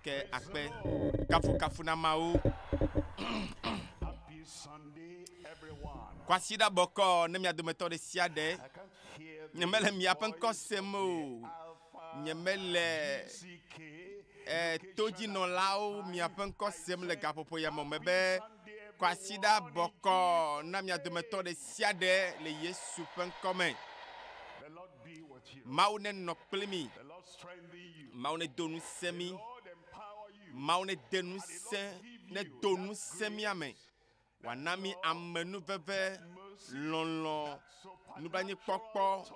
Ke akpe kafukafu na Mawu. Happy Sunday, everyone. Kwasiɖa bɔkɔ ne mia dometɔ ɖe sia ɖe. I can't hear the Nyemele miaƒe ŋkɔ voice sem of o. the Alpha Nyemele GCK eh, location todzinɔlawo at miaƒe ŋkɔ I sem le said, gaƒoƒo ya me me Happy be Sunday, kwasiɖa everyone in bɔkɔ na mia Jesus' dometɔ name. ɖe sia ɖe le Yesu ƒe ŋkɔ me. The Lord be with you. Mawu nenɔ kpli mi. The Lord strengthen you. Mawu nedo ŋusẽ The mi. Lord empower you. Mawu nede And the ŋusẽ Lord give you nedo that ŋusẽ mía me. grace, that Wòana mi love, amenuveve, that mercy, lɔlɔ̃, that supernatural nublanuikpɔkpɔ touch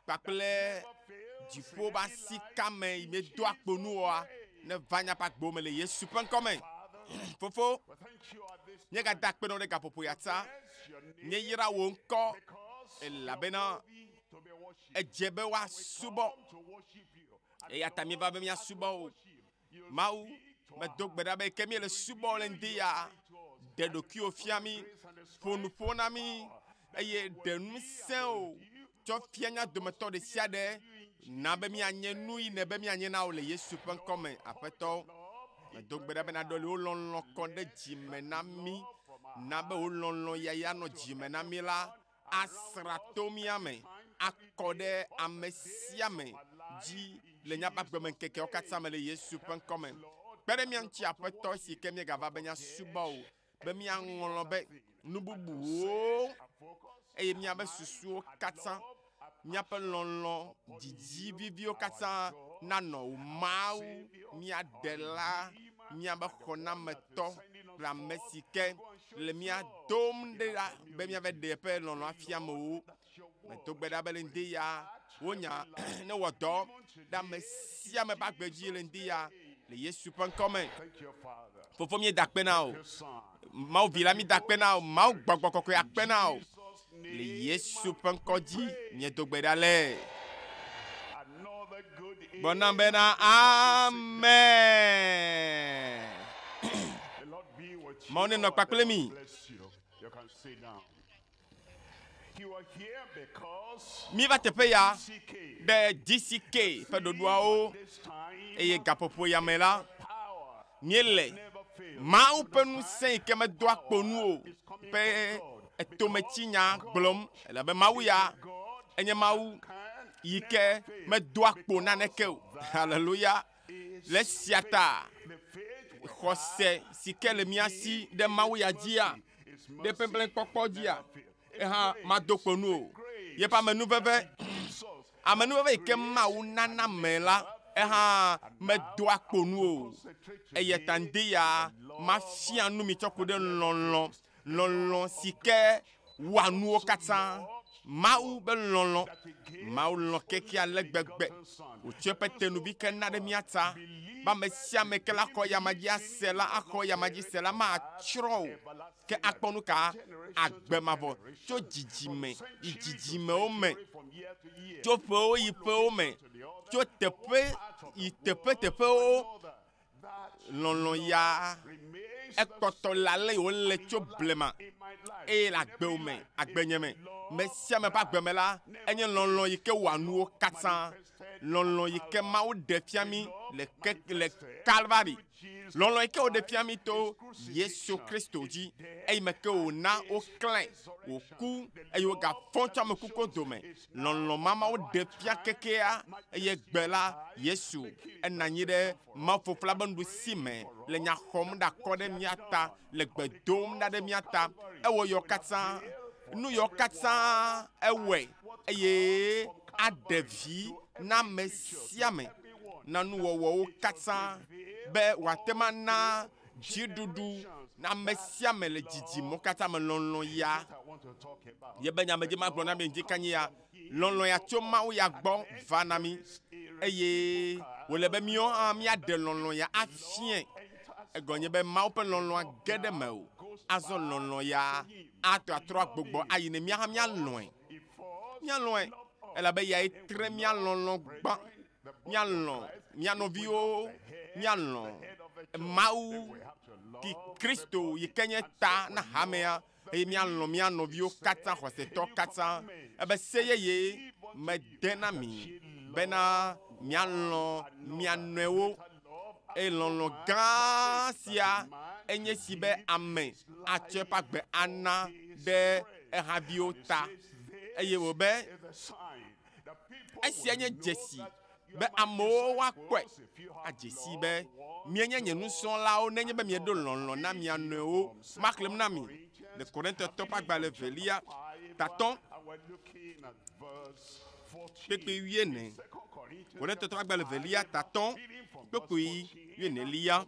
that kpakple never fails in dziƒo ƒe any asi life kame yi in míedoa kpo Jesus' nuwoa name. neva míaƒe agbewo me le Yesu ƒe ŋkɔ me. Father, Fofo, we thank you at this míegada time. akpe na wò ɖe gaƒoƒo ya We ta. bless your name Míeyra wò ŋkɔ because you are elabena worthy to be worshipped. edze be We woasubɔ. come to worship you. And Eya ta míeva Lord, be as we míasubɔ wò. worship, you Mawu, speak to our medo gbe hearts. ɖa be ke míele You subɔ le reveal ŋdi ya, yourself to us. ɖe And you ɖokuiwò give us fia the mí, grace and the ƒo strength nuƒo and na the mí power that eye we will ɖe be and ŋusẽ will o do tsɔ what fia you mía want us dometɔ to ɖe be sia and ɖe to do in na be Jesus' míanye nu yi ne be name. míanye na wò le Yesu ƒe ŋkɔ Lord, me. pour Aƒetɔ, your love medo into gbe ɖa every be naɖɔli heart. wò lɔlɔ̃ kɔ ɖe Let dzime that na mí. love from our Na be wò heart lɔlɔ̃ yaya reach nɔ to dzime na mí la, everyone around asra us to mía every me, time, every akɔ day, ɖe all ame the sia days of ame our life dzi in le míaƒe Jesus' agbemeŋkekewo katã name. me le Yesu ƒe Help ŋkɔ us, me. Lord, Kpe ɖe as mía we ŋuti come to Aƒetɔ si worship, ke to míegava be forget míasubɔ wò, be every míaŋlɔ other be thing nu and to bubuwo set our focus, eye our míaƒe mind, susuwo our katã, love, our míaƒe passion lɔlɔ̃, upon didi you, viviwo our katã God, nanɔ wò our Mawu, Savior, mía our Ɖela, Redeemer, míaƒe and the one that xɔnametɔ is sending us kple ame forth si to ke go and show le His mía love dom in ɖe our ɖa be míava community. ɖe eƒe lɔlɔ̃ Pray, afia Lord, amewo. that your Medo word gbe ɖa be le will ŋdi ya, touch wò every nya life, ne wɔ dɔ even ɖe ame today, sia in ame ƒe agbe dzi le Jesus' ŋdi ya name. le Yesu ƒe ŋkɔ me. Thank you, Father. Fofo míeda akpe na Thank wò. you, Son. Mawu vi la Thank you, míeda akpe Holy na wò. Mawu Spirit. gbɔgbɔ kɔkɔe In akpe na wò. Jesus' Le name Yesu ƒe ŋkɔ we dzi pray. míedo gbe ɖa le. Another good Gbɔna amen bena before you sit down. amen. The Lord be with Mawu you nenɔ and the kpakple Lord mi. bless you. You can sit down. You are here because Míeva of teƒe the ya GCK. ɖe GCK The ƒe theme ɖoɖoawo at this time eye gaƒoƒo ya me is la, the power that míele never fails. Mawu ƒe Understand? ŋusẽ yi ke medoa kpo nu Power o is coming ƒe from God because etometsinya God gblɔm elabe Mawu is ya a God enye that Mawu can yi never ke fail. medoa kpo Because naneke o. of that Haleluya. Le is esia faith. ta The faith we xɔse have si ke le in mía Him si ɖe is Mawu ya dzia, mercy. His ɖe ƒe mercy kpɔkpɔ dzia, never fails. His eha mado grace, kpo nu the o. grace Yeƒe amenuveve, that He gives us, that amenuveve yi ke grace Mawu that nana me la, never fails. eha And now medoa I kpo want nu to o. concentrate Eya ta today ŋdi on ya, the love mafia nu mi tsɔ ku that ɖe never lɔlɔ̃, fails, the lɔlɔ̃ love si of ke God. wɔa God nuwo so katã. loved the Mawu world be lɔlɔ̃, that he gave Mawu his lɔ̃ only kekea le gbegbe. begotten Son, Wòtsɔ eƒe that tenuvi ke na ɖe whosoever mía ta. Be ame believeth sia ame in ke la him, xɔ yama dzi in ase him la, shall axɔ not yama dzi perish se la, but have matsrɔ̃ o. Ke everlasting life. akpɔ nu ka? From generation to Agbe mavɔ tso generation, from dzidzime yi century to dzidzimewo me, century, from year to year, tso from ƒewo yi one ƒewo me, location to the other, tso from one teƒe part of yi the teƒe world to teƒewo. another. That Lɔlɔ̃ love ya remains the ekpɔtɔ le ale yi same. wòle And in tso your life, blema in my life, eye le in agbewo every me, life, is agbenye me. love Me sia ame ƒe that agbe me la, never enye lɔlɔ̃ yi fails. ke wɔa nuwo Love katã. manifested at Lɔlɔ̃ yi ke Mawu Calvary. ɖe fia The mí love le ke le manifested Kalvari. through Jesus Lɔlɔ̃ yi ke wòɖe fia Christ, mí his to Yesu crucifixion, Kristo his dzi death, eyi me ke and wòna his woklãe, resurrection. wòku The eye love wògafɔ tso that ame he kuku shows dome. is now Lɔlɔ̃ at ma the Mawu ɖe right fia hand kekea of eye majesty gbe on la high, Yesu making enɔ anyi ɖe intercession for Mawu us Fofo la ƒe and nuɖusi praying me for le nya us xɔm that ɖe akɔ what ɖe he mía has ta, done le on gbe the dom ɖa cross ɖe of mía ta. Calvary Ewɔ yɔ will katã, avail for nu yɔ everyone katã ewɔe at what eye comes from aɖe Calvary vi to na every ame creature, sia to ame everyone, na that nuwɔwɔwo it shall katã prevail be wòate ŋu all ana through dziɖuɖu generations. na ame That sia ame le dzidzimewo love katã me. Lɔlɔ̃ is ya what I want to talk about. ye be nyamedzi The magblɔ na love mi ŋdi comes kanyi ya. from him Lɔlɔ̃ ya to tso us. Mawu ya And gbɔ then va na there mí is a eye wòle be reciprocal míawo hã love. míaɖe That is, lɔlɔ̃ ya the love afiae. enters Egɔme nye us. be Mawu ƒe The lɔlɔ̃a love ge ɖe now mewò. goes Azɔ back lɔlɔ̃ to ya him. atrɔ We atrɔ love agbugbɔ him ayi ne mía hã because míalɔ̃e. he first Míalɔ̃e loved us. elabe eyae And then tre we mía love lɔlɔ̃ gbã. brethren, the body of Míalɔ̃ Christ. mía If we love nɔviwo, the head, the míalɔ̃ head of the church, then Mawu we have to ki love the Kristo yi body. ke nye And so ta we na hamea love the eye míalɔ̃ mía believers. He nɔviwo katã, said a xɔsetɔ new katã. commandment Ebe se I yeye give unto you, mede na that mi ye bena love míalɔ̃ one mia another. nɔewo Greater love hath Eye lɔlɔ̃ gã sia enye si be ame atsɔ eƒe agbe ana ɖe ehaviwo ta. Eye wòbe esia nye dzesi be amewo woakpɔe adze si be mienye nye nusrɔ̃lawo nenye be mieɖo lɔlɔ̃ na mia nɔewo. Maxlẽm na mi le Korintotɔ ƒe agbalẽ evelia tatɔ kpekpe wuiene. Korintotɔ ƒe agbalẽ evelia tatɔ kpekpe wuienelia.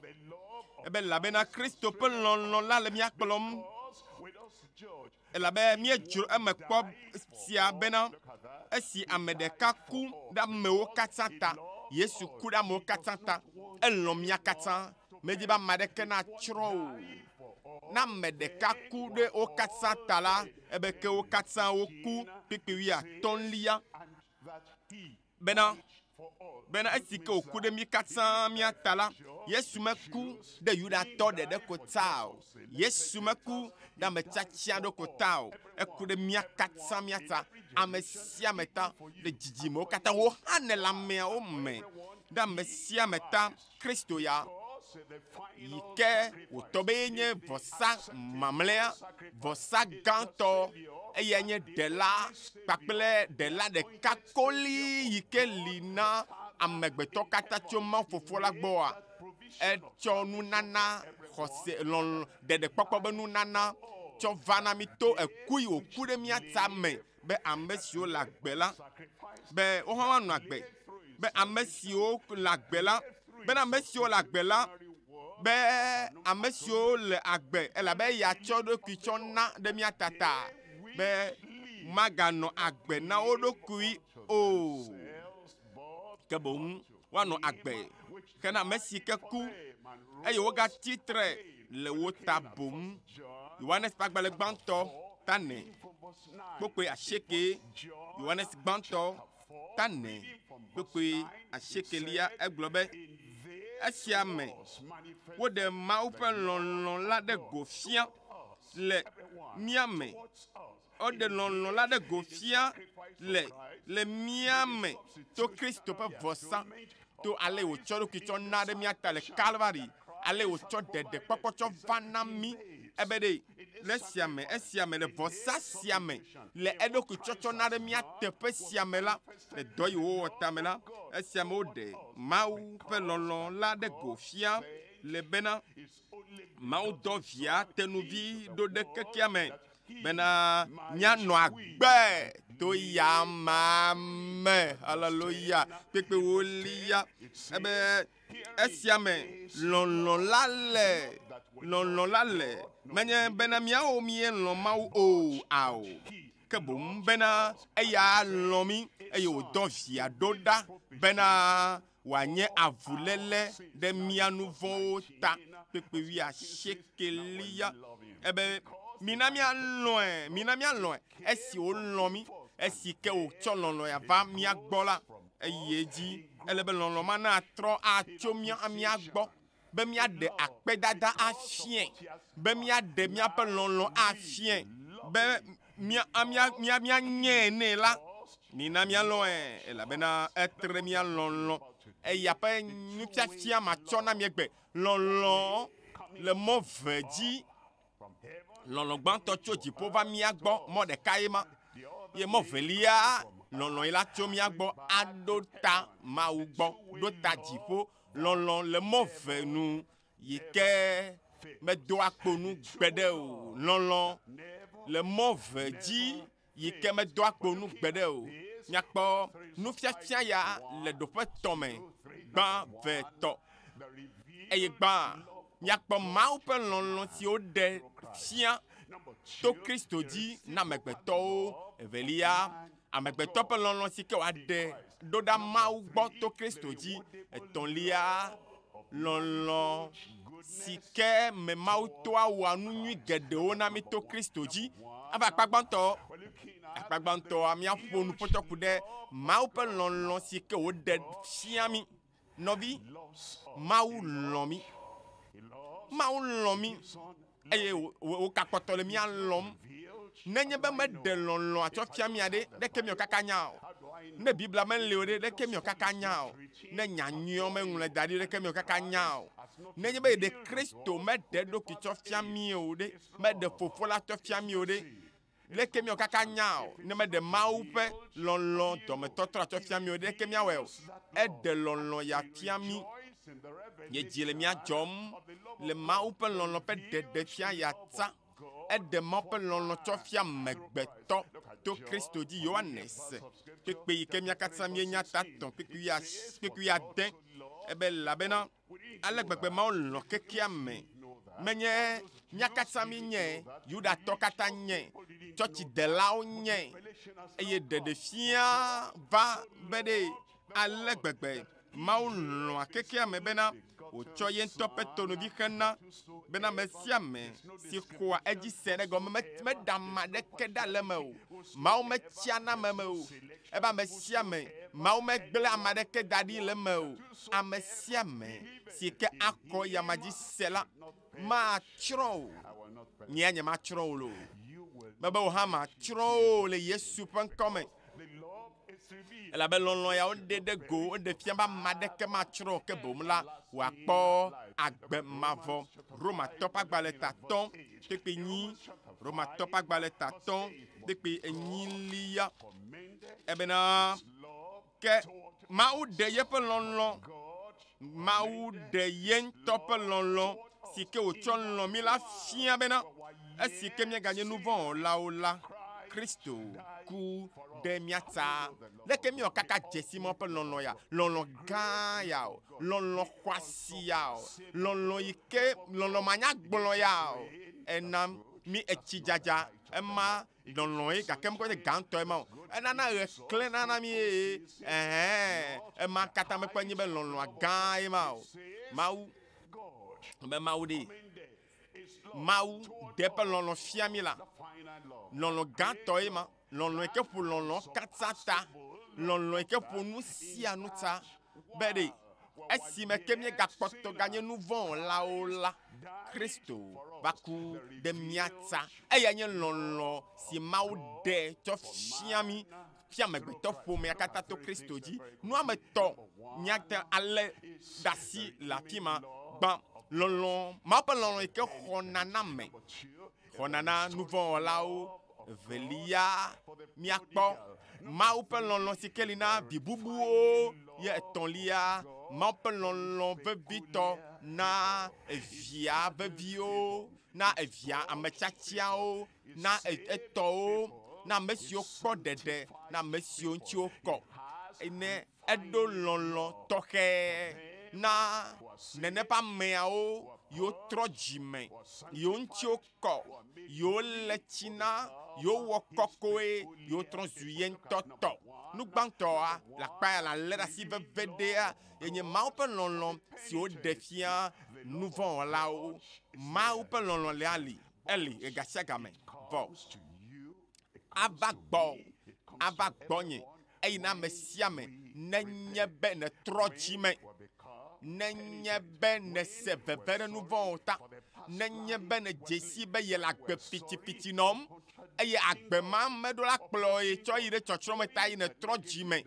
Ebe elabena Kristo ƒe lɔlɔ̃ la le mía kplɔm elabe míedzro eme kpɔ sia bena esi ame ɖeka ku ɖe amewo katã ta, Yesu ku ɖe amewo katã ta, elɔ̃ mía katã. Medi be ame aɖeke natsrɔ̃ o. Ne ame ɖeka ku ɖe wo katã ta la, ebe ke wo katã woku kpikpi wuiatɔ̃lia bena bena esi ke wòku ɖe mí katã mía ta la, Yesu meku ɖe Yudatɔ ɖeɖe ko ta o. Yesu meku ɖe ame tiatia ɖe ko ta o. Eku ɖe mía katã mía ta, ame sia ame ta, ɖe dzidzimewo katã, wò hã nèle ameawo me, ɖe ame sia ame ta, Kristo ya yi ke wòtɔ be yenye vɔsa mamlɛa, vɔsa gãtɔ, eya nye ɖela kpakple ɖela ɖeka koli yi ke li na amegbetɔ katã tso Mawu Fofo la gbɔa, etsɔ nunana xɔse lɔlɔ̃ ɖeɖekpɔkpɔ be nunana tsɔ va na mí to eku yi wòku ɖe mía ta me be ame siwo le agbe la be wohã woanɔ agbe be ame siwo le agbe la bena ame siwo le agbe la be ame siwo le agbe elabe eya tsɔ eɖokui tsɔ na ɖe mía ta ta be maganɔ agbe na wo ɖokui o ke boŋ woanɔ agbe hena ame si ke ku eye wogatsi tre le wo ta boŋ. Yohanes ƒe agbalẽ gbãtɔ tane kpokpoe asieke. Yohanes gbãtɔ tane kpokpoe asiekelia egblɔ be esia me woɖe Mawu ƒe lɔlɔ̃ la ɖe go fia le mía me. Woɖe lɔlɔ̃ la ɖe go fia le le mía me to Kristo ƒe vɔsa, to ale wòtsɔ eɖokui tsɔ na ɖe mía ta le Kalvari, ale wòtsɔ ɖeɖekpɔkpɔ tsɔ va na mí. Ebe ɖe le esia me, esia me, le vɔsa sia me, le eɖokui tsɔtsɔ na ɖe mía teƒe sia me la, le dɔ yi wòwɔ ta me la, esia me woɖe Mawu ƒe lɔlɔ̃ la ɖe go fia le bena Mawu dɔ via tenuvi ɖo ɖe kekea me bena míanɔ agbe to ya ma me. Haleluya. Kpekpe wolia ebe esia me lɔlɔ̃ la le, lɔlɔ̃ la le. Menye bena míawo míelɔ̃ Mawu o, ao. Ke boŋ bena eya lɔ̃ mí eye wòdɔ via ɖo ɖa bena wòanye avuléle ɖe mía nu vɔ̃wo ta. Kpekpe wuiasiekelia ebe mina míalɔ̃e, mina míalɔ̃e esi wòlɔ̃ mí, esi ke wòtsɔ lɔlɔ̃ ya va mía gbɔ la, eye edzi ele be lɔlɔ̃ ma natrɔ atso mía mía gbɔ be míaɖe akpedada afiae, be míaɖe míaƒe lɔlɔ̃ afiae, be mía mía mía míanyee nɛ la, mina míalɔ̃e elabena etre mía lɔlɔ̃. Eya ƒe nufiafia matsɔ na mi egbe. Lɔlɔ̃ le mɔ ve dzi. Lɔlɔ̃ gbãtɔ tso dziƒo va mía gbɔ, mɔ ɖeka ye ma. Ye mɔ velia, lɔlɔ̃ yi la tso mía gbɔ aɖo ta Mawu gbɔ, ɖo ta dziƒo. Lɔlɔ̃ le mɔ ve nu yi ke medoa kpo nu gbeɖe o. Lɔlɔ̃ le mɔ ve dzi yi ke medoa kpo nu gbeɖe o. Míakpɔ nufiafia ya le ɖoƒe tɔ̃ me, gbã, ve, tɔ̃. Eye gbã, míakpɔ Mawu ƒe lɔlɔ̃ si woɖe fia to Kristo dzi na amegbetɔwo. Evelia, amegbetɔ ƒe lɔlɔ̃ si ke wòaɖe ɖo ɖa Mawu gbɔ to Kristo dzi. Etɔ̃lia, lɔlɔ̃ si ke me Mawu toa wɔa nu nyui geɖewo na mí to Kristo dzi. Ava akpa gbãtɔ, akpa gbãtɔa míaƒo nu ƒotɔ ku ɖe Mawu ƒe lɔlɔ̃ si ke wòɖe fia mí. Nɔvi, Mawu lɔ̃ mí. Mawu lɔ̃ mí eye wògakpɔtɔ le mía lɔ̃m. Nenye be meɖe lɔlɔ̃a tsɔ fia mía ɖe, ɖeke míɔ kaka nya o. Ne Biblia meli o ɖe, ɖeke miɔ kaka nya o. Ne nya nyuiwo meŋlɔe da ɖi ɖeke miɔ kaka nya o. Nenye be ɖe Kristo meɖe eɖokui tsɔ fia mí o ɖe, meɖe Fofo la tsɔ fia mí o ɖe, leke miɔ kaka nya o. Ne meɖe Mawu ƒe lɔlɔ̃ dɔmetɔtrɔ tsɔ fia mí o ɖe, leke míawɔe o. Eɖe lɔlɔ̃ ya fia mí. Nye dzi le mía dzɔm le Mawu ƒe lɔlɔ̃ ƒe ɖeɖe fia ya ta. Eɖe Mawu ƒe lɔlɔ̃ tsɔ fia amegbetɔ to Kristo dzi. Yohanes kpekpe yi ke mía katã míenya ta tɔ̃ kpekpe ade ebe elabena ale gbegbe Mawu lɔ̃ kekea me. Menye mía katã míenye, Yudatɔ katã nye, tsɔtsidelawo nye, eye ɖeɖefia va be ɖe ale gbegbe Mawu lɔ̃a kekea me bena wòtsɔ ye ŋutɔ ƒe tonuvi xena bena ame sia ame si xɔa edzi se ɖe gɔme meɖe ame aɖeke ɖa le eme o. Mawu metsiana ame me o. Ebe ame sia ame, Mawu megblẽ ame aɖeke da ɖi le eme o. Ame sia ame si ke akɔ yama dzi se la matsrɔ̃ o. Nyea nye matsrɔ̃ o loo. Mebe wò hã matsrɔ̃ o le Yesu ƒe ŋkɔ me. Elabe lɔlɔ̃ ya woɖe ɖe go, woɖe fia be ame aɖeke matsrɔ̃ o, ke boŋ la wòakpɔ agbe mavɔ. Romatɔ ƒe agbalẽ tatɔ kpekpe nyi, Romatɔ ƒe agbalẽ tatɔ kpekpe enyilia. Ebena ke Mawu ɖe yeƒe lɔlɔ̃, Mawu ɖe ye ŋutɔ ƒe lɔlɔ̃ si ke wòtsɔ lɔ̃ mí la fia bena esi ke míeganye nu vɔ̃ wɔlawo la, Kristo ku ɖe mía ta. Leke míewɔ kaka dzesi Mawu ƒe lɔlɔ̃ ya? Lɔlɔ̃ gã ya o, lɔlɔ̃ xɔasi ya o, lɔlɔ̃ yi ke lɔlɔ̃ manyagblɔ ya o. Ena mí etsi dzadza ema lɔlɔ̃ ye gake mekɔ nye gãtɔ ema o. Enana ɣe klẽna na mí eye ɛhɛn ema katã mekpɔ nye be lɔlɔ̃a gã ye ma o. Mawu be Mawu ɖe. Mawu ɖe eƒe lɔlɔ̃ fia mí la. Lɔlɔ̃ gãtɔ ye ma. Lɔlɔ̃ yi ke ƒo lɔlɔ̃ katã ta. Lɔlɔ̃ yi ke ƒo nu sia nu ta. Be ɖe esime ke míegakpɔtɔ ganye nu vɔ̃wɔlawo la, Kristo va ku ɖe mía ta. Eya nye lɔlɔ̃ si Mawu ɖe tsɔ fia mí, fia amegbetɔ ƒomea katã to Kristo dzi. Nu ame etɔ̃ míate ŋu alé ɖe asi le afi ma. Gbã, lɔlɔ̃, Mawu ƒe lɔlɔ̃ yi ke xɔna na ame, xɔna na nu vɔ̃wɔlawo. Evelia, míakpɔ Mawu ƒe lɔlɔ̃ si ke li na vi bubuwo. Ye etɔ̃lia, Mawu ƒe lɔlɔ̃ vevitɔ na evia veviwo, na evia ame tiatiawo, na etɔwo, na ame siwo kpɔ ɖeɖe, na ame siwo ŋuti wokɔ. Ne eɖo lɔlɔ̃ tɔxɛ na nene ƒe ameawo yiwo trɔ dzime, yiwo ŋuti wokɔ, yiwo le tsi na, yiwo wɔ kɔkɔe, yiwo trɔ zu ye ŋutɔ tɔ. Nu gbãtɔa le akpa ya le alé ɖe asi veve ɖea ye nye Mawu ƒe lɔlɔ̃ si woɖe fia nu vɔ̃wɔlawo. Mawu ƒe lɔlɔ̃ le ali, eli ɣegasiagame vɔ ava gbɔwò, ava gbɔnye eye na ame sia ame nenye be nètrɔ dzi me, nenye be nèse veve ɖe nu vɔ̃wo ta, nenye be nèdze si be yele agbe pitipiti nɔm eye agbe ma meɖo la kplɔ ye tsɔ yi ɖe tsɔtsrɔ̃ me ta ye nètrɔ dzi me.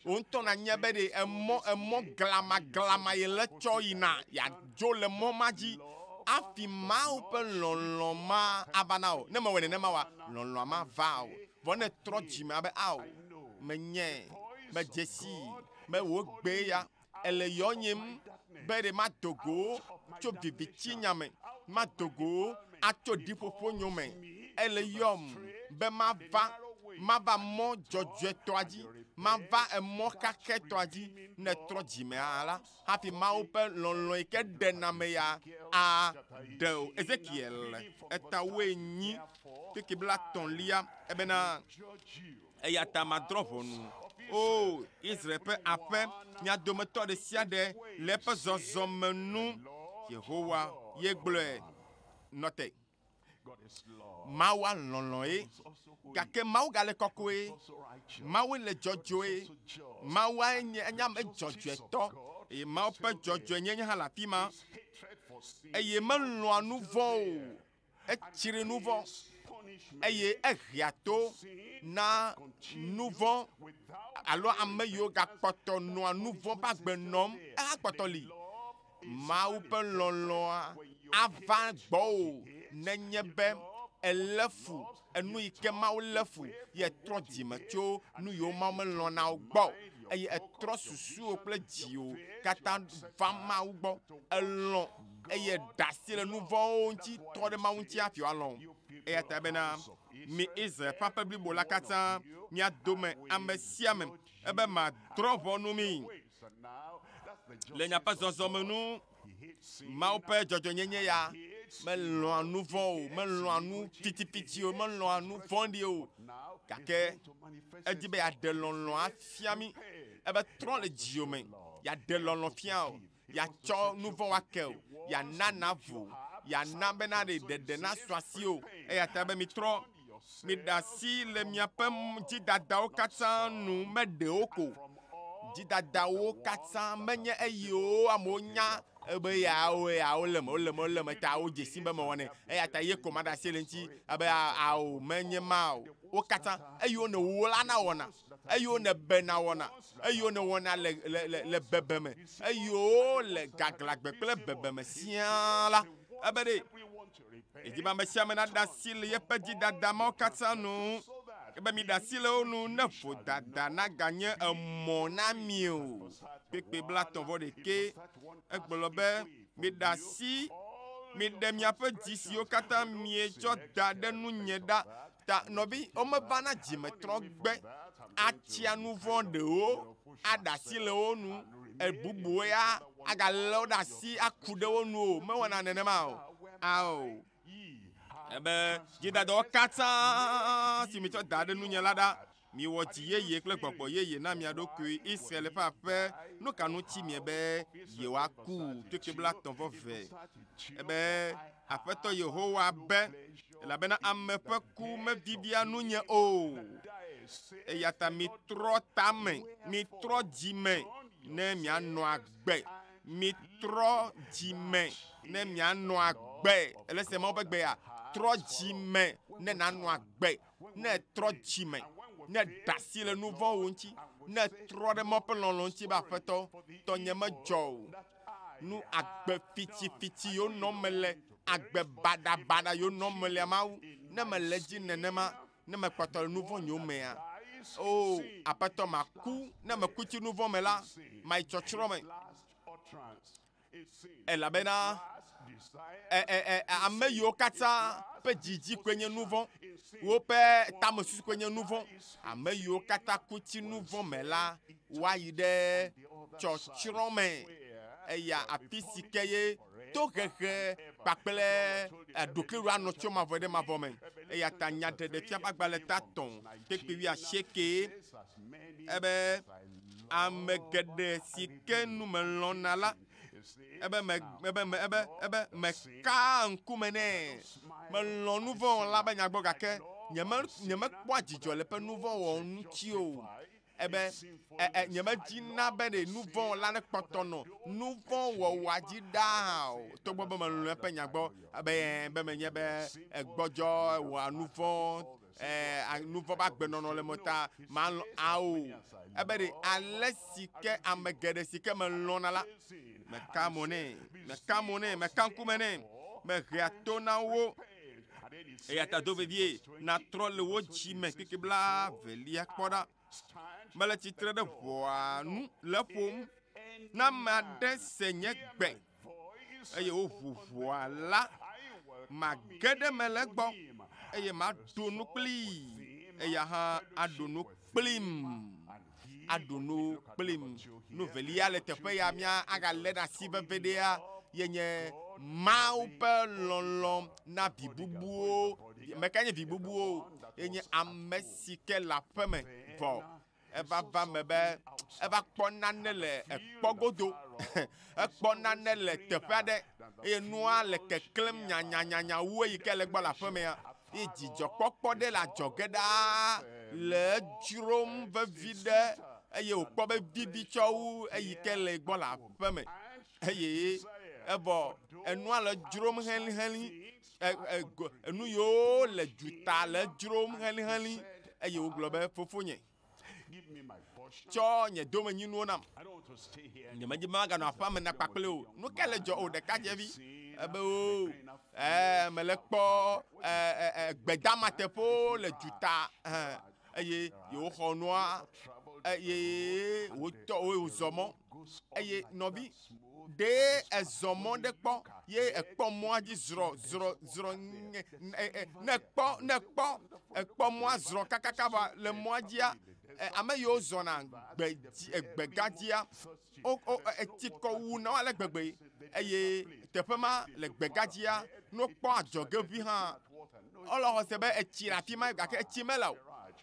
Wò ŋutɔ nanye be ɖe emɔ emɔ glamaglama ye le tsɔ yina yeadzo le mɔ ma dzi hafi Mawu ƒe lɔlɔ̃ ma ava na wò. Ne mewɔe nenema oa, lɔlɔ̃a mava o. Vɔ ne ètrɔ dzi me abe ao, menyae, medze sii be wò gbee ya, èle yɔnyem be ɖe mado go tso vivitinya me, mado go atso ɖiƒoƒo nyo me. Èle yɔm be mava, mava mɔ dzɔdzɔetɔa dzi, mava emɔ kakɛtɔa dzi. Ne ètrɔ dzi mea la, hafi Mawu ƒe lɔlɔ̃ yi ke ɖena ame ya aɖe o. Ezekiel eta wuienyi kpekpe blaetɔ̃lia ebena, Eya ta madrɔ̃ ʋɔnu, O Israel ƒe aƒe, mia dometɔ ɖe sia ɖe le eƒe zɔzɔme nu. Yehowa ye gblɔe. Nɔ te. Mawua lɔlɔ̃e, gake Mawu gale kɔkɔe. Mawu le dzɔdzɔe. Mawua nye enye ame dzɔdzɔetɔ eye Mawu ƒe dzɔdzɔenyenye hã le afi ma eye melɔ̃a nu vɔ̃ o. Etsri nu vɔ̃. Eye ehea to na nu vɔ̃ alo ame yiwo gakpɔtɔ nɔa nu vɔ̃ ƒe agbe nɔm ehakpɔtɔ li. Mawu ƒe lɔlɔ̃a ava gbɔwò nenye be èlé fu enu yi ke Mawu lé fu ye trɔ dzime tso nu yiwo Mawu melɔ̃na o gbɔ eye etrɔ susuwò kple dziwò katã va Mawu gbɔ. Elɔ̃ eye ɖe asi le nu vɔ̃wo ŋuti trɔ ɖe Mawu ŋuti hafi wòalɔ̃ wò. Eya ta bena mi Israel ƒe aƒe blibo la katã mia dome ame sia ame ebe madrɔ̃ ʋɔnu mi le miaƒe zɔzɔme nu. Mawu ƒe dzɔdzɔnyenye ya melɔ̃a nu vɔ̃ o, melɔ̃a nu fitifiti o, melɔ̃a nu vɔ̃ɖi o. Gake edi be yeaɖe lɔlɔ̃ afia mí. Ebe trɔ le dziwò me, yeaɖe lɔlɔ̃ fia o, yeatsɔ nu vɔ̃ woake o, yeana navo, yeana bena ɖe ɖeɖe nasu asiwò. Eya ta be mitrɔ, miɖe asi le miaƒe dzidadawo katã nu, meɖe wo ko. Dzidadawo katã menye eyiwo amewo nya ebe yawo yawo le me, wole me, wole me ta wodze si be mewɔnɛ. Eya ta ye ko maɖe asi le ŋuti ebe ao menye ma o. Wo katã eyiwo ne wòlana wɔna, eyiwo ne bena wɔna, eyiwo ne wɔna le le le le bebeme, eyiwo le gaglãgbe kple bebeme siaa la, ebe ɖe edzi be ame sia ame naɖe asi le yeƒe dzidada mawo katã nu. Ebe miɖe asi le wo nu ne vodada naganye emɔ na mi o. Kpekpe 31 egblɔ be miɖe asi, miɖe miaƒe dzi siwo katã mietsɔ da ɖe nunye ɖa. Ta nɔvi womevana dzimetrɔgbe atsia nu vɔ̃ ɖewo aɖe asi le wo nu, ebubuwo ya agalé wo ɖe asi aku ɖe wo nu o. Mewɔna nenema o. Ao. Ebe dzidadawo katã si mitsɔ da ɖe nunye la ɖa. Miwɔ dzi yeye kple gbɔgbɔ yeye na mia ɖokui. Israel ƒe aƒe, nu ka ŋuti miebe yewoaku? Kpekpe 32. Ebe Aƒetɔ Yehowa be, elabena ame ƒe ku mevivia nunye o. Eya ta mitrɔ tame, mitrɔ dzime ne mianɔ agbe. Mitrɔ dzime ne mianɔ agbe. Ele se Mawu ƒe gbe ya. Trɔ dzime ne nanɔ agbe. Ne trɔ dzime, ne ɖe asi le nu vɔ̃wo ŋuti, ne trɔ ɖe Mawu ƒe lɔlɔ̃ ŋuti be Aƒetɔ, tɔnye medzɔ o. Nu agbe fitifiti yiwo nɔm mele, agbe baɖabaɖa yiwo nɔm melea Mawu, ne mele edzi nenema, ne mekpɔtɔ le nu vɔ̃ nyewo mea, o Aƒetɔ, maku. Ne meku tsi nu vɔ̃ me la, mayi tsɔtsrɔ̃ me. Elabena ame yiwo katã ƒe dzidzi koe nye nu vɔ̃, woƒe tamesusu koe nye nu vɔ̃, ame yiwo katã ku tsi nu vɔ̃ me la, woayi ɖe tsɔtsrɔ̃ me. Eya afi si ke ye tohehe kpakple ɖokuiwò anɔ tso mavɔ ɖe mavɔ me. Eya ta nyaɖeɖefia ƒe agbalẽ ta 3 kpekpe 80 ebe ame geɖe si ke nu melɔ̃na la, ebe me ebe me ebe ebe mekaa ŋkume nɛ. Melɔ̃ nu vɔ̃ wɔla be nyagbɔ gake nyeme nyemekpɔa dzidzɔ le eƒe nu vɔ̃ wɔwɔ ŋuti o. Ebe e e nyemedina be ɖe nu vɔ̃ wɔla ne kpɔtɔ nɔ nu vɔ̃ wɔwɔa dzi ɖaa o. Togbɔ be melɔ̃ eƒe nyagbɔ ebe be menye be egbɔdzɔ wɔa nu vɔ̃ nu vɔ̃ ƒe agbenɔnɔ le me ta malɔ̃ ao. Ebe ɖe ale si ke ame geɖe si ke melɔ̃na la, meka mo nɛ, meka mo nɛ, meka ŋkume nɛ, mehea to na wo. Eya ta do vevie natrɔ le wo dzi me kpekpe 22 kpɔ ɖa. Mele tsitre ɖe ʋɔa nu le ƒom. Ne ame aɖe se nye gbe eye woʋu ʋɔa la, mage ɖe eme le egbɔ eye maɖu nu kplii. Eya hã aɖu nu kplim. Aɖu nu kplim. Nu velia le teƒe ya mía agalé ɖe asi veve ɖea ye nye Mawu ƒe lɔlɔ̃ na vi bubuwo. Meka nye vi bubuwo? Ye nye ame si ke le aƒeme vɔ eva va me be eva kpɔ nane le ekpɔ godo. Ekpɔ nane le teƒe aɖe eye nua le keklẽm nyanyanyanya wu eyi ke le gbɔ le aƒemea. Ye dzidzɔkpɔkpɔ ɖe le adzɔge ɖaa le edzrom vevi ɖe eye wòkpɔ be vivi tsɔ wu eyi ke le gbɔ le aƒeme. Eye Evɔ enua le dzrom helĩhelĩ. E, e, go- enu yiwo le duta le dzrom helĩhelĩ. Eye wògblɔ be, Fofonye, Give me my portion. tsɔ nye domenyinuwo nam. I don't want to stay here. Nyemedi be maganɔ aƒea me na kpakple o. Nu ka le dzɔ o ɖekadzɛvi? Ebe o, ɛɛ mele kpɔ ɛ ɛ gbedamateƒewo le duta hẽ eye yewoxɔ nua eye wotɔ wozɔ mɔ eye nɔvi ɖe ezɔ mɔ ɖe kpɔ ye ekpɔ mɔa dzi zrɔ zrɔ zrɔ nye ne ne kpɔ ne kpɔ ekpɔ mɔa zrɔ kakaka va le mɔa dzia ɛ, ame yiwo zɔna gbe dzi gbega dzia wo wo etsi kɔ wu na wo ale gbegbe eye teƒe ma le gbega dzia ne wokpɔ adzɔge vi hã wole xɔse be etsi le afi ma gake etsi mele o.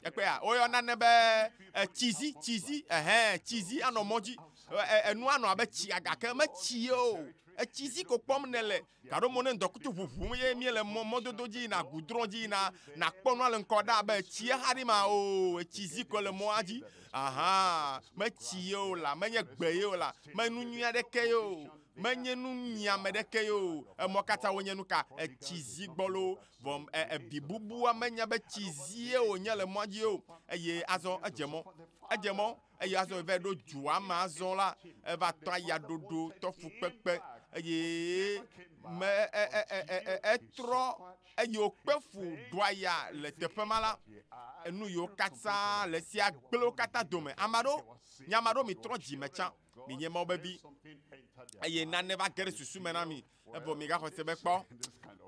Ekpea woyɔna ne be tsizi tsizi ɛhɛn tsizi anɔ mɔ dzi ɛ enu anɔ abe tsia gake metsi ye o. Etsizi ko kpɔm nele gaɖo mo ne ŋdɔkutu ʋuʋum ye míele mɔ mɔdodo dzi yina gudrɔ̃ dzi yina nakpɔ nua le ŋkɔ ɖa abe etsie xa ɖi ma o etsizi ko le mɔa dzi aha metsi ye o la menye gbe ye o la me nu nyui aɖeke ye o menye nu nyiame ɖeke ye o emɔ katã wonye nu ka etsizi gbɔlo vɔ ɛ evi bubua menya be tsizie wònye le mɔa dzi o eye azɔ edze mɔ edze mɔ eye azɔ eva ɖo dua me azɔ la eva tɔ ayaɖoɖo tɔ fukpekpe eye me ɛ ɛ ɛ ɛ ɛ etrɔ eye wòkpe fu ɖo aya le teƒe ma la enu yiwo katã le esia gblẽ wo katã dome. Ame aɖewo nye ame aɖewo mitrɔ dzime tsã minye Mawu be vi eye nane va ge ɖe susu me na mi evɔ migaxɔ se be kpɔ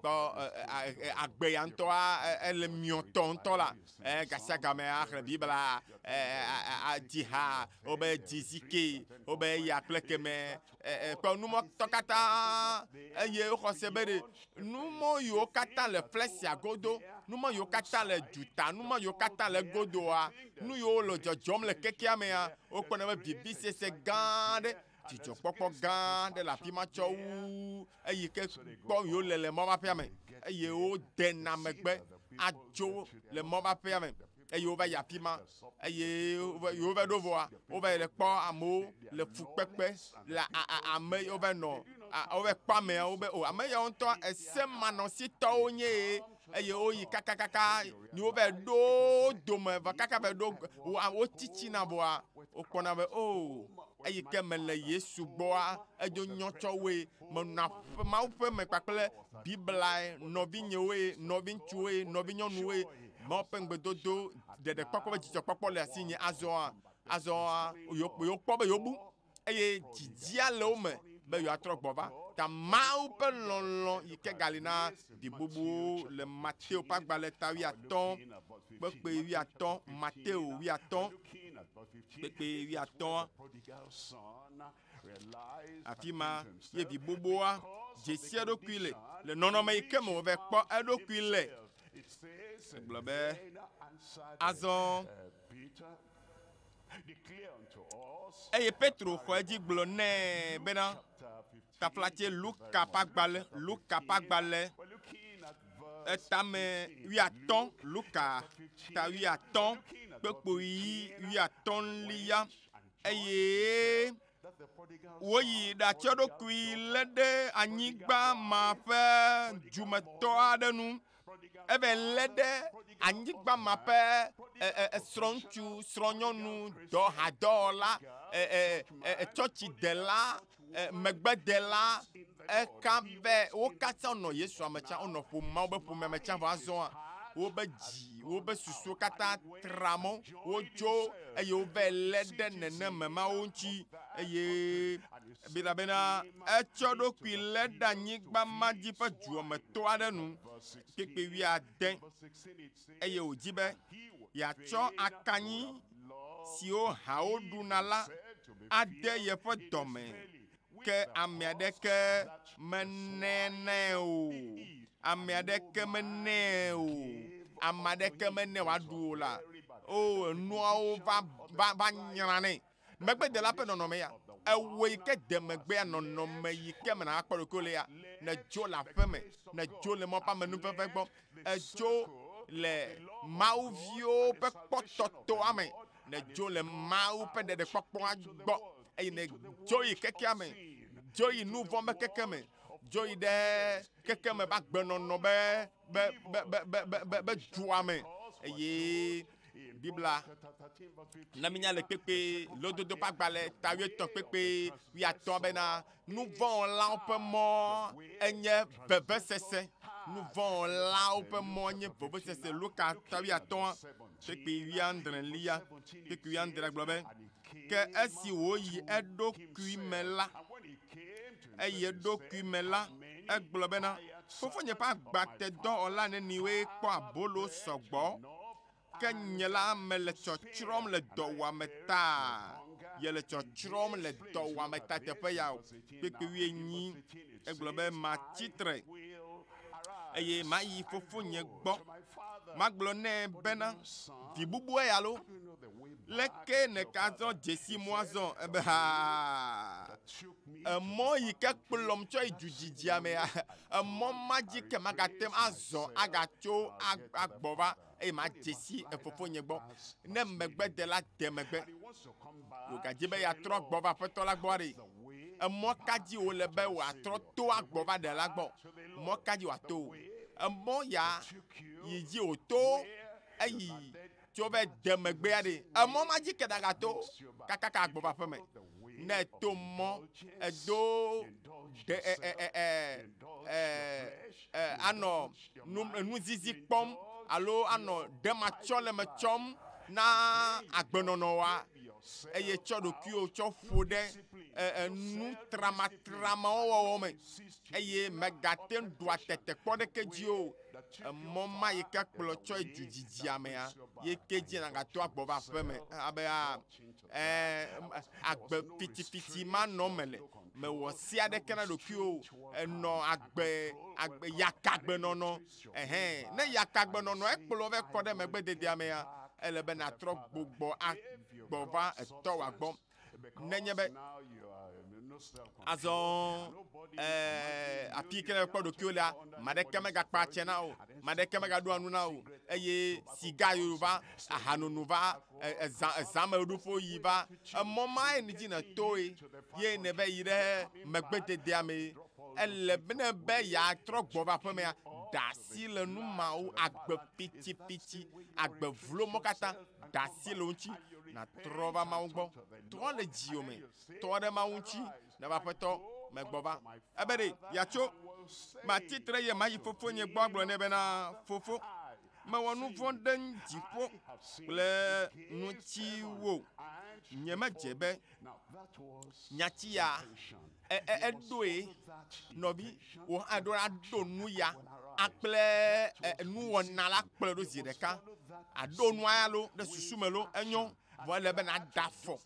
kpɔ ɛ ɛ agbe ya ŋutɔa ele miɔtɔ ŋutɔ la ɛ gasia game axlẽ Biblia ɛ adzi ha wobe dzi wobe eya kple keme ɛ ɛ kpɔ numɔtɔ katã eye woxɔ se be ɖe numɔ yiwo katã le flesia godo numɔ yiwo katã le duta numɔ yiwo katã le godoa nu yiwo le dzɔdzɔm le kekea mea wokpɔna be vivisese gã aɖe dzidzɔkpɔkpɔ gã aɖe le afi ma tsɔ wu eyi ke kpɔ yiwo le le mɔ ƒea me eye wodena megbe adzo le mɔ ƒea me eye wova yi afi ma eye wova va ɖo vɔa wova yi le kpɔ amewo le fukpekpe le ame wova nɔ wova kpɔ ameawo be o ame yawo ŋutɔ esemanɔsitɔwo nye ye eye woyi kakakaka ni wova ɖo wo dome va kaka va ɖo wo tsitsina vɔa wokpɔna be o eyi ke mele Yesu gbɔa edzo nyɔ tsɔ woe menɔ aƒe Mawu ƒe me kpakple Biblae nɔvinyewoe nɔviŋutsuwoe nɔvinyɔnuwoe Mawu ƒe ŋugbedodo ɖeɖekpɔkpɔ be dzidzɔkpɔkpɔ le asinye azɔa azɔa yewo kpɔ be yewobu eye dzidzia le wo me be yewoatrɔ gbɔ va ta Mawu ƒe lɔlɔ yi ke gali na vi bubuwo le Mateo ƒe agbalẽ ta wuiatɔ̃ kpekpe wuiatɔ̃ Mateo wuiatɔ̃ kpekpe wuiatɔ̃ afi ma ye vi gbogboa dzesi eɖokui le le nɔnɔme yi ke me wòva kpɔ eɖokui le. Egblɔ be azɔ eye Petro xɔ edzi gblɔ nɛ bena taflatse Luka ƒe agbalẽ Luka ƒe agbalẽ etame wuiatɔ̃ Luka ta wuiatɔ̃ kpekpoyi wuiatɔ̃lia eye woyi ɖatsɔ ɖokui lé ɖe anyigba ma ƒe dumetɔ aɖe nu. Eve lé ɖe anyigba ma ƒe srɔ̃ŋutsu, srɔ̃nyɔnu, dɔhadɔwɔla, tsɔtsidela, megbedela, eka be wo katã wonɔ Yesu ame tsã, wonɔ ƒome Mawu be ƒomea me tsã vɔ azɔa wobe dzi, wobe susuwo katã tra mɔ, wotso eye wova lé ɖe neneme mawo ŋuti eye Biblia bena etsɔ ɖokui lé ɖe anyigba ma dzi ƒe duametɔ aɖe nu kpekpe wuiade eye wòdi be yeatsɔ akanyi siwo hawo ɖuna la ade yeƒe dɔme ke ame aɖeke menɛ o. Ame aɖeke menɛ o. Ame aɖeke menɛ wòaɖu o la. O enuawo va va va nyra nɛ. Megbedela ƒe nɔnɔme ya. Ewɔ yi ke de megbea nɔnɔme yi ke me nàkpɔ ɖokuiwò le ya. Nèdzo le aƒe me, nèdzo le mɔ ƒe amenuveve gbɔ, èdzo le Mawuviwo ƒe kpɔtɔtɔa me, nèdzo le Mawu ƒe ɖeɖekpɔkpɔa gbɔ eye nèdzo yi kekea me. Dzo yi nu vɔ̃ be keke me. Dzo yi ɖe keke me be agbenɔnɔ be be be be be be be be dua me eye Biblia na mínya le kpekpe lododo ƒe agbalẽ ta wuietɔ̃ kpekpe wuiatɔ̃ bena nuvɔ̃wɔlawo ƒe mɔ enye vevesese. Nuvɔ̃wɔlawo ƒe mɔ nye vevesese. Luka ta wuiatɔ̃a kpekpe wuiadrelia kpekpe wuiadrea gblɔ be ke esi wòyi eɖokui me la, eyi eɖokui me la, egblɔ bena, fofonye ƒe agbatedɔwɔla neniwoe kpɔ abolo sɔgbɔ, ke nye la mele tsɔtsrɔ̃m le dɔwɔame ta. Yele tsɔtsrɔ̃m le dɔwɔame ta teƒe ya o. Kpekpe wuienyi egblɔ be matsi tre eye mayi fofonye gbɔ. Magblɔ nɛ bena, vi bubue ya lo, leke nègazɔ dzesi mɔa zɔ ebe haa emɔ yi ke kplɔm tsɔ yi dudzidzia mea emɔ ma dzi ke magate ŋu azɔ agatso agbɔ va eye madze si efofonye gbɔ. Ne megbedela de megbe, wògadzi be yeatrɔ gbɔ va aƒetɔ la gbɔ ɖe, emɔ ka dzi wòle be wòatrɔ to agbɔ va ɖela gbɔ? Mɔ ka dzi wòato? Emɔ ya yi dzi wòto eyi tso be de megbea ɖe, emɔ ma dzi ke nagato kakaka agbɔ va aƒeme. Ne eto mɔ edo ɖe ɛ ɛ ɛ ɛ ɛ anɔ nu nuzizi kpɔm alo anɔ ɖematsɔleme tsɔm na agbenɔnɔa eye tsɔ ɖokuiwò tsɔ ƒo ɖe ɛ nu tramatramawo wɔwɔ me eye mègate ŋu ɖua tetekpɔ ɖeke dzi o. Emɔ ma yi ke kplɔ tsɔ yi dudzidzia mea, ye ke dzi nàgato agbɔ va aƒeme abe a ɛ agbe fitifiti manɔ eme le. Mewɔ se aɖeke na ɖokuiwò o. Enɔ agbe agbe yakagbenɔnɔ. Ɛhɛn ne yakagbenɔnɔ ekplɔ va kɔ ɖe megbededea mea, ele be nàtrɔ gbugbɔ agbɔ va etɔwòa gbɔ. Nenye be azɔ ɛɛ afi yi ke nèkpɔ ɖokuiwò lea, ame aɖeke megakpa tse na wò, ame aɖeke megaɖoa nu na wò eye siga yoyo va, ahanono va, ezã ezãmeɖuƒewo yi va. Emɔ mae dzi nètoe ye nèva yi ɖe megbededea mee. Ele be ne be yeatrɔ gbɔ va aƒemea, ɖe asi le nu mawo, agbe pitipiti, agbe vlo mɔ katã, ɖe asi le wo ŋuti nàtrɔ va Mawu gbɔ. Trɔ le dziwò me, trɔ ɖe Mawu ŋuti nava aƒetɔ megbɔ va. Ebe ɖe yeatso, matsi tre eye mayi fofonye gbɔ agblɔ nɛ bena, Fofo, mewɔ nu vɔ̃ ɖe dziƒo kple ŋutiwò. Nyemedze be nyati ya eɖoe nɔvi wò hã ɖo la ɖo nu ya akple nuwɔna la kplɔe ɖo zi ɖeka. Aɖo nua ya lo ɖe susu me lo enyo vɔ ele be nàɖe afɔ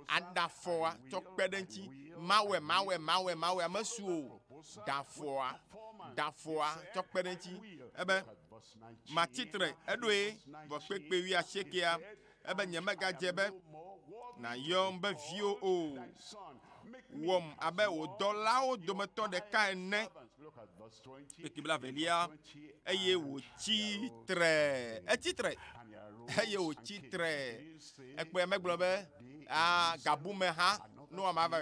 aɖe afɔa tsɔ kpe ɖe ŋuti. Mawɔe mawɔe mawɔe mawɔe mesu o. Ɖe afɔa ɖe afɔa tsɔ kpe ɖe ŋuti. Ebe matsi tre eɖoe vɔ kpekpe wuiasiekea ebe nyemegadze be nàyɔm be viwò o. Wɔm abe wò dɔlawo dometɔ ɖeka ene. Kpekpe blaevelia eye wòtsi tre. Etsi tre eye wòtsi tre. Ekpɔe megblɔ be a gabume hã no ama va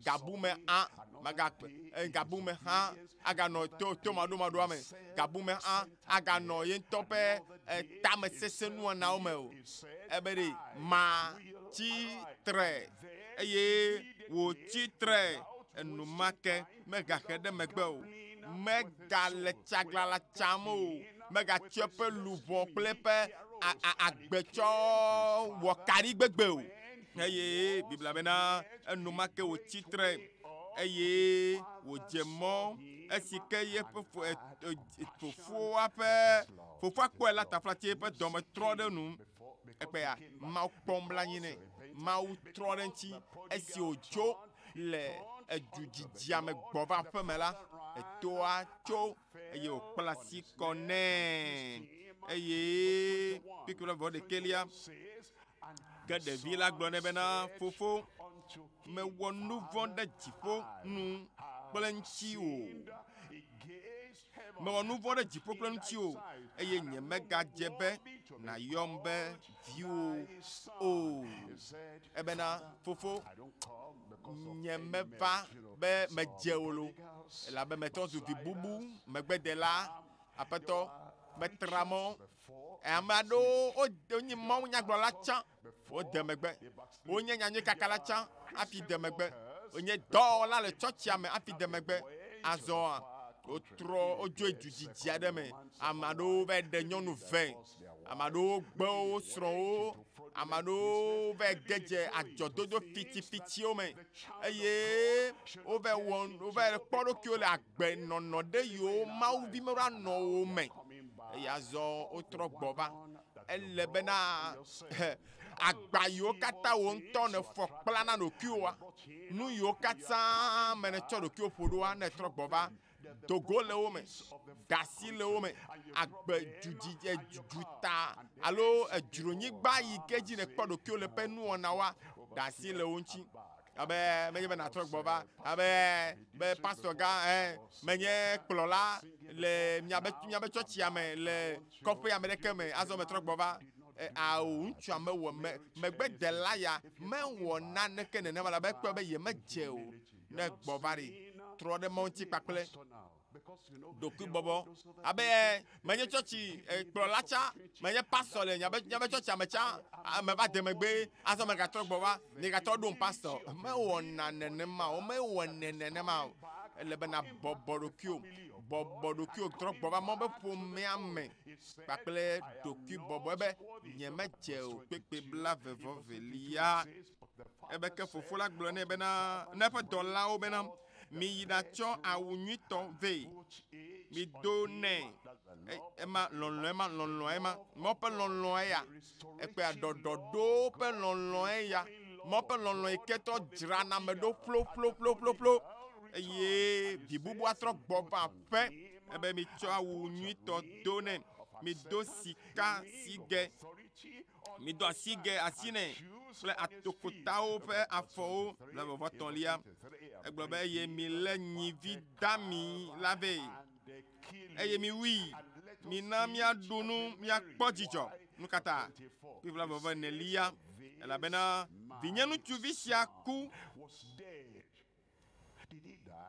gabume hã magakpe gabume hã aganɔ to tomaɖomaɖoa me. Gabume hã aganɔ ye ŋutɔ ƒe tamesese nuwɔnawo me o. Ebe ɖe matsi tre eye wòtsi tre enumake megahe ɖe megbe o. Megale tsaglãla tsam o. Megatsɔ eƒe luʋɔ kple eƒe agbe tsɔ wɔ kaɖigbegbe o. Eye Biblia bena enumake wòtsi tre eye wòdze mɔ esi ke yeƒe fofoa ƒe fofoa kpɔe la taflatse eƒe dɔme trɔ ɖe nu. Ekpea Mawu kpɔ nublanui nɛ. Mawu trɔ ɖe eŋuti esi wòdzo le edudzidzia me gbɔ va aƒeme la, etoa tso eye wòkpla asi kɔ nɛ. Eye kpukpui blaeve vɔ ɖekɛlia, ke ɖevi la gblɔ nɛ bena, Fofo, mewɔ nu vɔ̃ ɖe dziƒo nu kple ŋutiwò. Mewɔ nu vɔ̃ ɖe dziƒo kple ŋutiwò eye nyemegadze be nàyɔm be viwò o. Ebena, fofo, nyemeva be medze wò lo, elabe metrɔ zu vi bubu megbedela. Aƒetɔ, metra mɔ. Ame aɖewo wonye mawunyagblɔla tsã, wode megbe. Wonye nyanyuikakala tsã hafi de megbe. Wonye dɔwɔla le tsɔtsia me hafi de megbe. Azɔa, wotrɔ wodzoe du didi aɖe me. Ame aɖewo va ɖe nyɔnu ve. Ame aɖewo gbe wo srɔ̃wo. Ame aɖewo va ge dze adzɔdodo fitifitiwo me eye wova wɔ wova kpɔ ɖokuiwo le agbenɔnɔ ɖe yiwo Mawu vi meɖo anɔ wo me. Eye azɔ wotrɔ gbɔ va. Ele bena agba yiwo katã wò ŋutɔ nèfɔ kpla na ɖokuiwòa, nu yiwo katã me nètsɔ ɖokuiwò ƒo ɖoa, ne ètrɔ gbɔ va, dogo le wo me, da asi le wo me, agbe dudzi duta alo edzronyigba yi ke dzi nèkpɔ ɖokuiwò le ƒe nuwɔnawoa, da asi le wo ŋuti. Abe menye be nàtrɔ gbɔ va abe be pastor gã ɛ menye kplɔla le miabe miabe tsɔtsia me le kɔƒe ame ɖeke me azɔ metrɔ gbɔ va ao ŋutsua mewɔ me megbedela ya mewɔ naneke nenema la be ekpɔe be yemedze o ne gbɔ va ɖi trɔ ɖe mɔ ŋuti kpakple ɖokuibɔbɔ abe menye tsɔtsi kplɔla tsã menye pastor le nyabe nyabe tsɔtsia me tsã meva de megbe azɔ megatrɔ gbɔ va megatrɔ ɖom pastor mewɔna nenema o mewɔnɛ nenema o ele be nabɔbɔ ɖokuiwò bɔbɔ ɖokuiwò trɔ gbɔ va mɔ be ƒomea me kpakple ɖokuibɔbɔ ebe nyemedze o kpekpe blaeve vɔ velia ebe ke fofo la gblɔ nɛ bena ne eƒe dɔlawo bena miyi ɖatsɔ awu nyuitɔ vɛ mido nɛ ema lɔlɔ ema lɔlɔ ema mɔ ƒe lɔlɔ eya ekpea ɖɔɖɔɖo ƒe lɔlɔ eya mɔ ƒe lɔlɔ yi ke trɔ dzrana ame ɖo ƒloƒloƒloƒlo eye vi bubu atrɔ gbɔ va aƒe ebe mitsɔ awu nyuitɔ do nɛ mido sika sigɛ mido asigɛ asi nɛ kple atokotawo ƒe afɔwo le vɔvɔ tɔ̃lia egblɔ be eye milé nyivi dami la vɛ eye miwui mina míaɖu nu míakpɔ dzidzɔ nu katã kpivla vɔvɔ enelia elabena vinye ŋutsuvi sia ku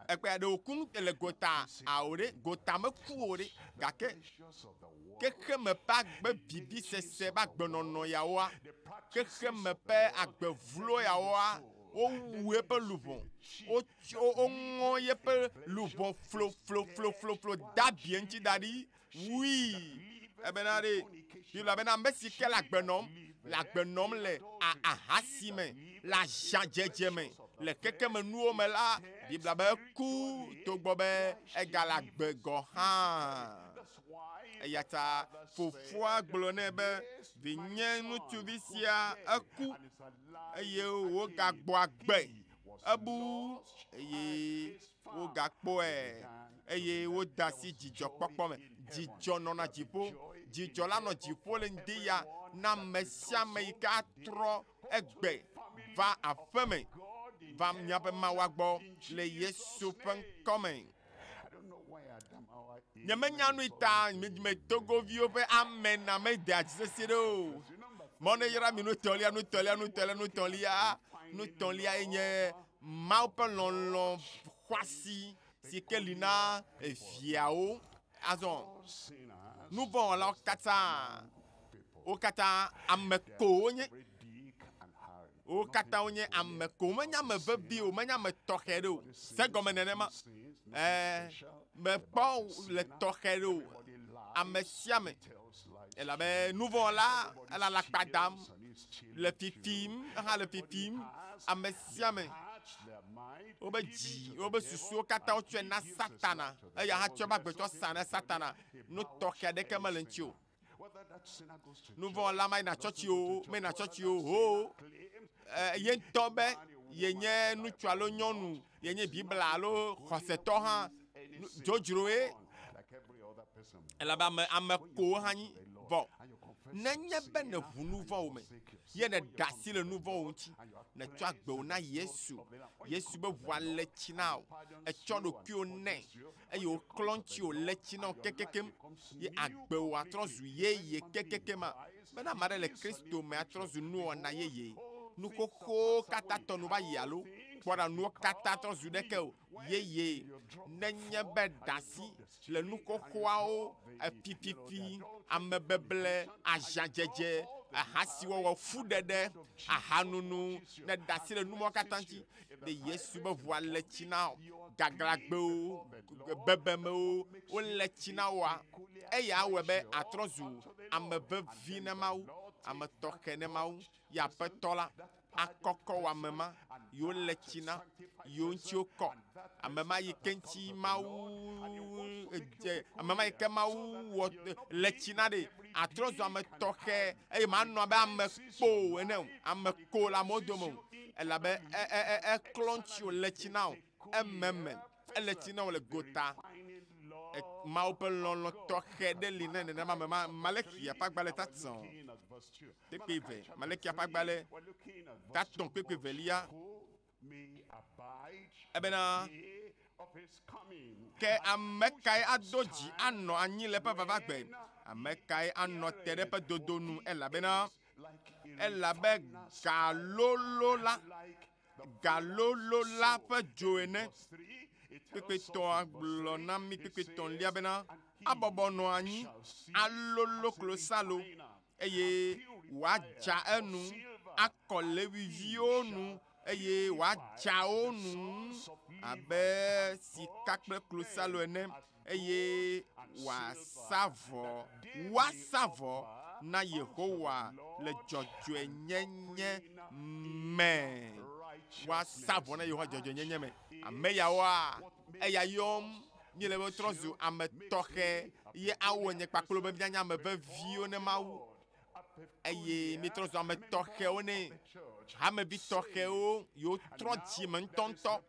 ekpe aɖe wòku le gota ao ɖe gota meku o ɖe gake xexeme ƒe agbe vivisese ƒe agbenɔnɔ yawoa xexeme ƒe agbe vlo yawoa wowu eƒe luʋɔ woŋɔ yeƒe luʋɔ flofloflofloflo dabie ŋuti da ɖi wui ebena ɖe Biblia bena ame si ke le agbe nɔm le agbe nɔm le ahasi me le azãdzedze me le kekemenuwo me la Biblia be ku togbɔ be egale agbe gɔ hã. Eya ta fofoa gblɔ nɛ be vinye ŋutsuvi sia eku eye wogagbɔ agbe ebu eye wogakpɔe eye wode asi dzidzɔkpɔkpɔ me. Dzidzɔ nɔna dziƒo. Dzidzɔ la nɔ dziƒo le ŋdi ya na ame sia ame yi ke atrɔ egbe va aƒeme va míaƒe Mawua gbɔ le Yesu ƒe ŋkɔme. Nyemenya nu yi ta me Togoviwo ƒe ame na medea dzi sesĩe ɖe o. Mɔ ne yra mi nutɔlia, nutɔlia, nutɔlia, nutɔlia, nutɔlia ye nye Mawu ƒe lɔlɔ xɔasi si ke li na viawo. Azɔ nuvɔ̃wɔlawo katã, wo katã ame ko wonye. Wo katã wonye ame ko. Menye ame vevi o, menye ame tɔxɛ ɖe o. Se gɔme nenema. Mekpɔ le tɔxɛ ɖe o. Ame sia ame. Elabe nuvɔ̃wɔla ele alakpa dam, le fifim, hã le fifim. Ame sia ame. Wobe dzi, wobe susuwo katã wotsɔe na Satana. Eya hã tsɔ eƒe agbetɔ sa na Satana. Nu tɔxɛ aɖeke mele ŋuti o. Nuvɔ̃wɔla mayina tsɔtsi o, meyina tsɔtsi o, ho. Ye ŋutɔ be yenye ŋutsu alo nyɔnu, yenye Biblia alo xɔsetɔ hã, dzodzroe. Elabe ame ame ko hã nyi vɔ. Nenye be nèʋu nu vɔ̃wo me ye nèɖe asi le nu vɔ̃wo ŋuti, nètsɔ agbewo na Yesu, Yesu be ʋua le tsi na wò, ètsɔ ɖokuiwò nɛ eye wòklɔ ŋutiwò le tsi na wò kekekem ye agbewò atrɔ zu yeye kekekema. Bena ame aɖe le Kristo me atrɔ zu nuwɔna yeye. Nu xoxowo katã tɔ nu va yi alo kpɔ ɖa nuwo katã trɔ zu ɖeke o yeye. Nenye be ɖe asi le nu xoxoawo, efififi, amebeble, aziadzedze, ahasiwɔwɔ, fuɖeɖe, ahanunu, ne ɖe asi le nu mawo katã ŋuti, ɖe Yesu be ʋua le tsi na wò, gaglãgbewo, bebemewo, wole tsi na wòa, eya awɔe be atrɔ zu ame vevi ne Mawu, ame tɔxɛ ne Mawu, ye Aƒetɔ la akɔkɔ wò ame ma yi wole tsi na, yiwo ŋuti wokɔ. Ame ma yi ke ŋuti Mawu dze, ame ma yi ke Mawu wɔ le tsi na ɖe, atrɔ zu ame tɔxɛ eye manɔ abe ame kpo ene o, ame ko le amewo dome o. Elabe eklɔ ŋutiwò le tsi na wò ememe, ele tsi na wò le gota. Mawu ƒe lɔlɔ̃ tɔxɛ ɖe li ne nenema ame ma. Malexia ƒe agbalẽ ta tɔ̃ kpekpe eve, Malexia ƒe agbalẽ ta tɔ̃ kpekpe evelia, ebena ke ame kae ado dzi anɔ anyi le eƒe vavagbe? Ame kae anɔ te ɖe eƒe dodo nu? Elabena elabe galolo la galolo la ƒe dzo ene. Kpekpetɔa gblɔ na mí kpekpetɔ̃lia bena abɔbɔ nɔ anyi alolo klosalo eye wòadza enu akɔ Lewiviwo nu eye wòadza wo nu abe sika kple klosalo ene eye wòasa vɔ, woasa vɔ na Yehowa le dzɔdzɔenyenye me. Woasa vɔ na Yehowa dzɔdzɔenyenye me. Ame yawoa, eya yɔm míele be wotrɔ zu ame tɔxɛ ye awɔ nye kpakple be míanye ame veviwo ne Mawu eye míetrɔ zu ame tɔxɛwo nɛ. Hamevi tɔxɛwo yiwo trɔ dzime ŋutɔŋutɔ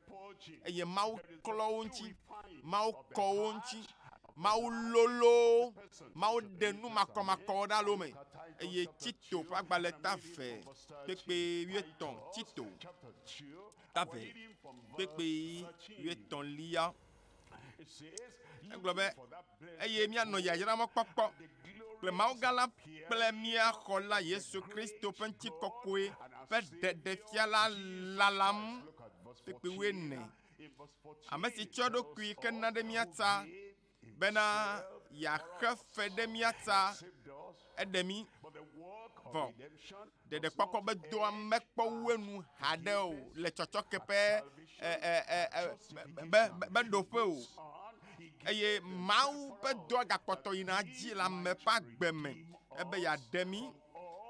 eye Mawu klɔ wo ŋuti, Mawu kɔ wo ŋuti, Mawu lolo wo, Mawu ɖe nu makɔmakɔwo ɖa le wo me. Eye Tito ƒe agbalẽ ta ve kpekpe wuietɔ̃, Tito ta ve kpekpe wuietɔ̃lia. Egblɔ be, eye míanɔ yayra mɔkpɔkpɔ kple Mawu gã la kple mía xɔla Yesu Kristo ƒe ŋutikɔkɔe ƒe ɖeɖefia la lalam. Kpekpe wuiene. Ame si tsɔ eɖokui ke na ɖe mía ta bena yeaxe fe ɖe mía ta, eɖe mí vɔ. Ɖeɖekpɔkpɔ be dɔa mekpɔ wu enu haɖe o le tsɔtsɔke ƒe be ɖoƒe o. Eye Mawu ƒe dɔa gakpɔtɔ yina dzi le ame ƒe agbe me ebe yeaɖe mí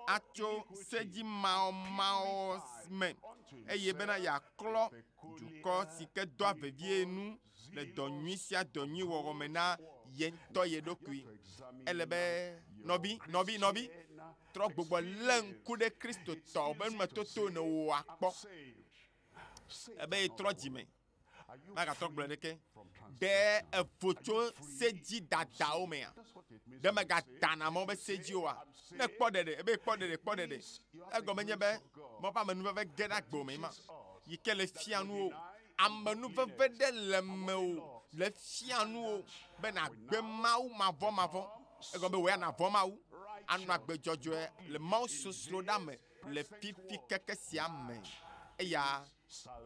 atso sedzimawɔmawɔ me eye bena yeaklɔ dukɔ si ke doa vevie nu le dɔ nyui sia dɔ nyui wɔwɔ me na ye ŋutɔ ye ɖokui. Ele be nɔvi, nɔvi, nɔvi, trɔ gbugbɔ lé ŋku ɖe Kristotɔwo ƒe numetoto ne wòakpɔ ebe yetrɔ dzime. Magatrɔ gblɔ ɖeke. Ɖe evo tso sedzidadawo mea? Ɖe megadana mɔ be sedzi oa? Ne kpɔ ɖeɖe, ebe kpɔ ɖeɖe, kpɔ ɖeɖe. Egɔme nye be mɔ ƒe amenuveve ge ɖe agbe me ma. Yi ke le fia nuwo. Amenuveve ɖe le mewò le fia nuwo be nàgbe Mawu mavɔmavɔ. Egɔme be wò ya nàvɔ̃ Mawu, anɔ agbe dzɔdzɔe le Mawu sosroɖa me le fifi keke sia me. Eya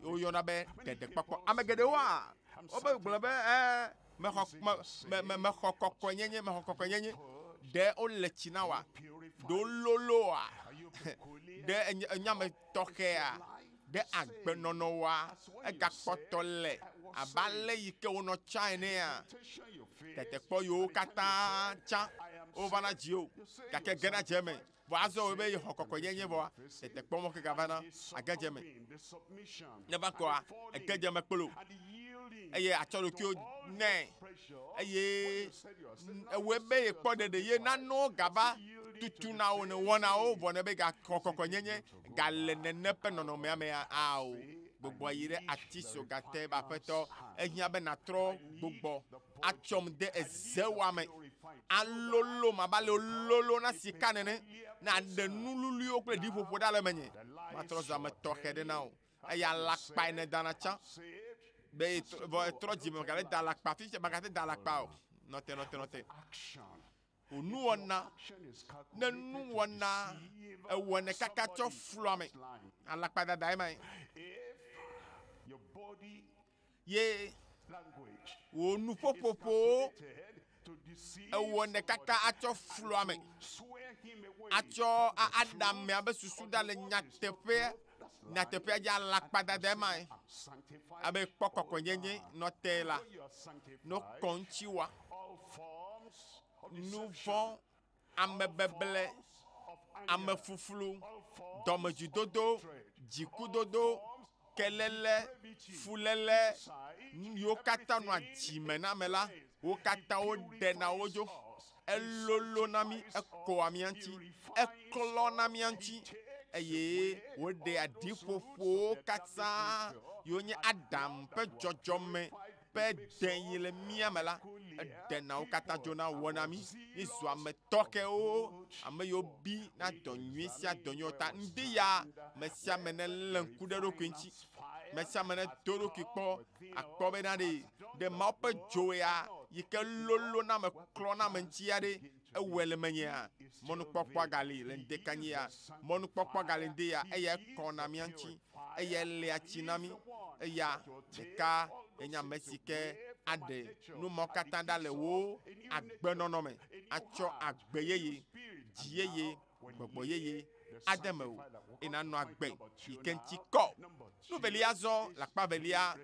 woyɔna be ɖeɖekpɔkpɔ. Ame geɖewoa, wobe gblɔ be ɛ mexɔ me me mexɔ kɔkɔenyenye, mexɔ kɔkɔenyenye. Ɖe wole tsi na woa? Ɖe wololoa? Ɖe enye enye ame tɔxɛa? Ɖe agbenɔnɔ woa? Egakpɔtɔ le abe ale yi ke wonɔ tsã enea? Tetekpɔ yiwo katã tsã wovana dziwò gake gena dze eme. Vɔ azɔ wòe be yexɔ kɔkɔenyenye vɔa, tetekpɔ mɔ ke gavana age dze eme. Ne va kɔa, ege dze eme kplo eye atsɔ ɖokuiwò nɛ eye ewɔe be yekpɔ ɖeɖe ye nanewo gava tutuna wò ne wɔna wo vɔ ne be gaxɔ kɔkɔenyenye gale nene ƒe nɔnɔmea mea ao. Gbugbɔ yi ɖe ati soga te be aƒetɔ, ehiã be nàtrɔ gbugbɔ atsɔm de ezewɔa me. Alolo ma ba le lolo na sika nene. Na ɖe nululuiwo kple ɖiƒoƒo ɖa le menye. Matrɔ zu ame tɔxɛ ɖe na wò. Eya alakpa ene dana tsã. Be vɔ etrɔ dzime megale da alakpa fifia megate da alakpa o. Nɔte nɔte nɔte. Wò nuwɔna ne nuwɔna ewɔnɛ kaka tsɔ flu ame. Alakpa dada ema ye. Ye wò nuƒoƒoƒowo ewɔnɛ kaka atsɔ flu ame. Atsɔ aɖe amea be susu ɖa le nyateƒea nyateƒea dzi alakpa dada ema ye. Abe kpɔ kɔkɔenyenye nɔte la no kɔ ŋuti wa. Nu vɔ̃, amebeble, amefuflu, dɔmedzoedodo, dzikudodo, kelele, fuléle, nu yiwo katã nɔa dzime na ame la, wo katã woɖena wo dzo. Elolo na mí, ekɔa mía ŋuti, eklɔna mía ŋuti eye woɖea ɖiƒoƒowo katã yiwo nye Adam ƒe dzɔdzɔme ƒe de yi le mía me la, eɖena wo katã dzona wɔna mí. Mízu ame tɔxɛwo, ame yiwo bi na dɔ nyui sia dɔ nyui ta. Ŋdi ya, me sia ame nelé ŋku ɖe eɖokui ŋuti. Me sia ame nedo eɖokui kpɔ akpɔ bena ɖe ɖe Mawu ƒe dzo ya yi ke lolo na ame klɔ na ame ŋuti ya ɖe ewɔe le menyea. Mɔnukpɔkpɔa gali le ŋdekanye ya. Mɔnukpɔkpɔa gali ŋdi ya eya ekɔna mía ŋuti. Eya lea tsi na mí. Eya ɖeka enye ame si ke aɖe nu mawo katã ɖa le wò agbenɔnɔ me atsɔ agbe yeye, dzi yeye, gbɔgbɔ yeye ade mewò eye nanɔ agbe yi ke ŋuti kɔ. Nu velia zɔ le akpa velia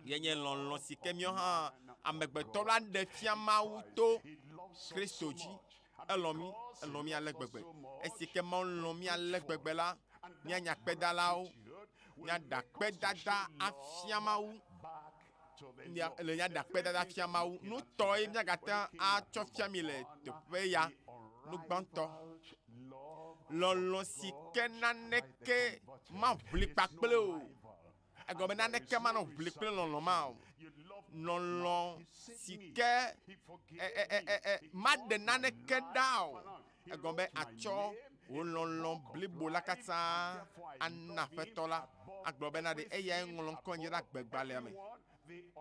ye nye lɔlɔ̃ si ke míawo hã amegbetɔ la ɖe fia Mawu to Kristo dzi. Elɔ̃ mí, elɔ̃ mí ale gbegbe. Esi ke Mawu lɔ̃ mí ale gbegbe la, míanye akpedalawo, míaɖe akpedada afia Mawu. Le míaɖe akpedada afia Mawu. Nu tɔe míagate ŋu atsɔ fia mi le teƒe ya. Nu gbãtɔ, lɔlɔ̃ si ke naneke maʋli kpakple o. Egɔme naneke manɔ ʋli kple lɔlɔ̃ ma o. Lɔlɔ̃ si ke maɖe naneke ɖa o. Egɔme be atsɔ wò lɔlɔ̃ blibo la katã ana Aƒetɔ la. Agblɔ bena ɖe eyae ŋlɔ ŋkɔ nye ɖe agbegbalẽa me.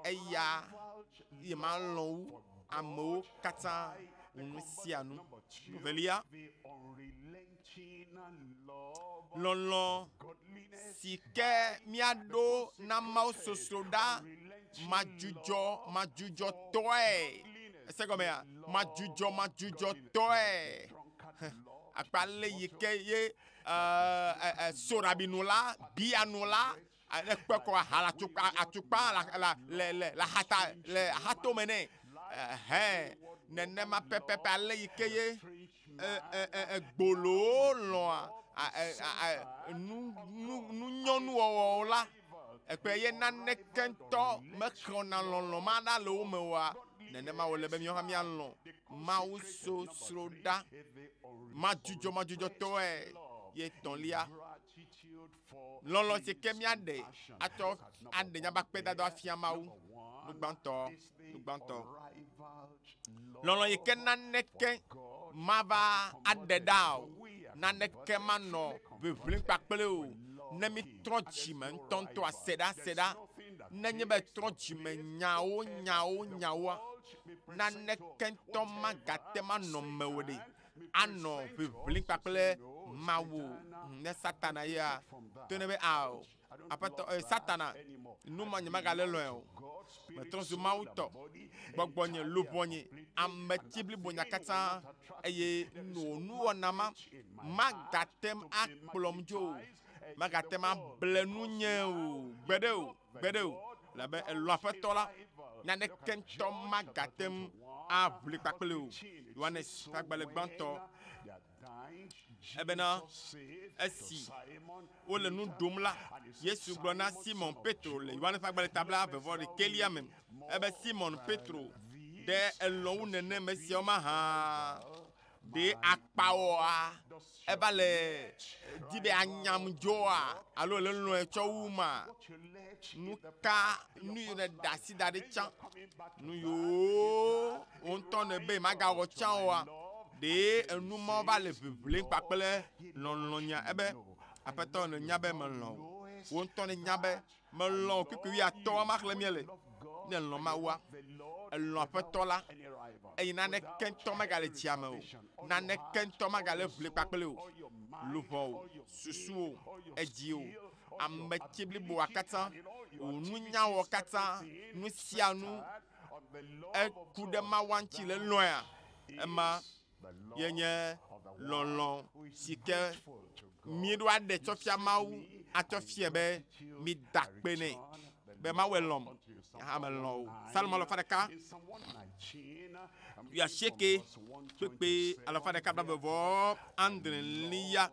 Eya ye malɔ̃ wu amewo katã wu nu sia nu. Nu velia, lɔlɔ̃ si ke míaɖo na Mawu sosroɖa madzudzɔ madzudzɔtɔe. Ese gɔmea? Madzudzɔ madzudzɔtɔe. Akpa ale yi ke ye soɖabinu la, biyanu la, ne kpe kɔ aha le atukpa atukpa la le le le axata le axatome nɛ. Ɛhɛn nenema pɛpɛpɛ ale yi ke ye gbolowo lɔ̃a nu nu nunyɔnuwɔwɔwo la, ekpe ye naneke ŋutɔ mexɔna lɔlɔ̃ ma ɖa le wo me oa, nenema wòle be míawo hã míalɔ̃ Mawu sosroɖa madzudzɔ madzudzɔtɔe. Ye etɔ̃lia, lɔlɔ̃ si ke míaɖe atsɔ aɖe míaƒe akpedada afia Mawu. Nu gbãtɔ, nu gbãtɔ. Lɔlɔ̃ yi ke naneke mava aɖe ɖa o. Naneke manɔ ʋiʋlim kpakple o. Ne mítrɔ dzime ŋutɔŋutɔ ase ɖa ase ɖa. Nenye be trɔ dzime nyawo nyawo nyawoa, naneke ŋutɔ magate manɔ mewò ɖe anɔ ʋiʋlim kpakple Mawu o. Ne Satana yea, to ne be ao, Aƒetɔ, Satana, nu ma nye megale lɔ̃e o. Metrɔ zu Mawu tɔ. Gbɔgbɔnye, luʋɔnye, ameti blibonya katã eye wò nuwɔna ma magate ŋu akplɔm dzo o. Magate ŋu able nunye o. Gbeɖe o, gbeɖe o. Elabe elɔ̃ Aƒetɔ la, naneke ŋutɔ magate ŋu aʋli kpakple o. Yohanes ƒe agbalẽ gbãtɔ ebena esi wole nu ɖum la, Yesu gblɔ na Simon Petro le Yohanes ƒe agbalẽ ta blaeve vɔ ɖekɛlia me ebe Simon Petro ɖe elɔ̃ wu nenem esiawo mahã ɖe akpawɔa eva le di be anyam dzoa alo le lɔ̃e tsɔ wu ma nu ka nu yi ne ɖe asi da ɖi tsã nu yiwo wo ŋutɔ ŋutɔ ne be magawɔ tsã oa, ɖe enumɔ va le ʋiʋlim kpakple lɔlɔ̃nya ebe aƒetɔ ne nya be melɔ̃ wò. Wò ŋutɔ ne nya be melɔ̃ wò kpukpui wuiatɔ̃ ma xlẽ míele. Ne elɔ̃ Mawua, elɔ̃ aƒetɔ la eye naneke ŋutɔ megale dzia me o. Naneke ŋutɔ megale ʋli kpakple o. Luʋɔ o, susu o, edzi o, ametsi bliboa katã, wò nunyawɔ katã, nu sia nu eku ɖe Mawua ŋuti le lɔ̃ea, ema ye nye lɔlɔ̃ si ke míeɖo aɖe tsɔ fia Mawu atsɔ fia be mída akpe nɛ be Mawu elɔ̃m, nye hã melɔ̃ wò. Salomo alafa ɖeka wuiasieke kpekpe alafa ɖeka blaeve vɔ adrelia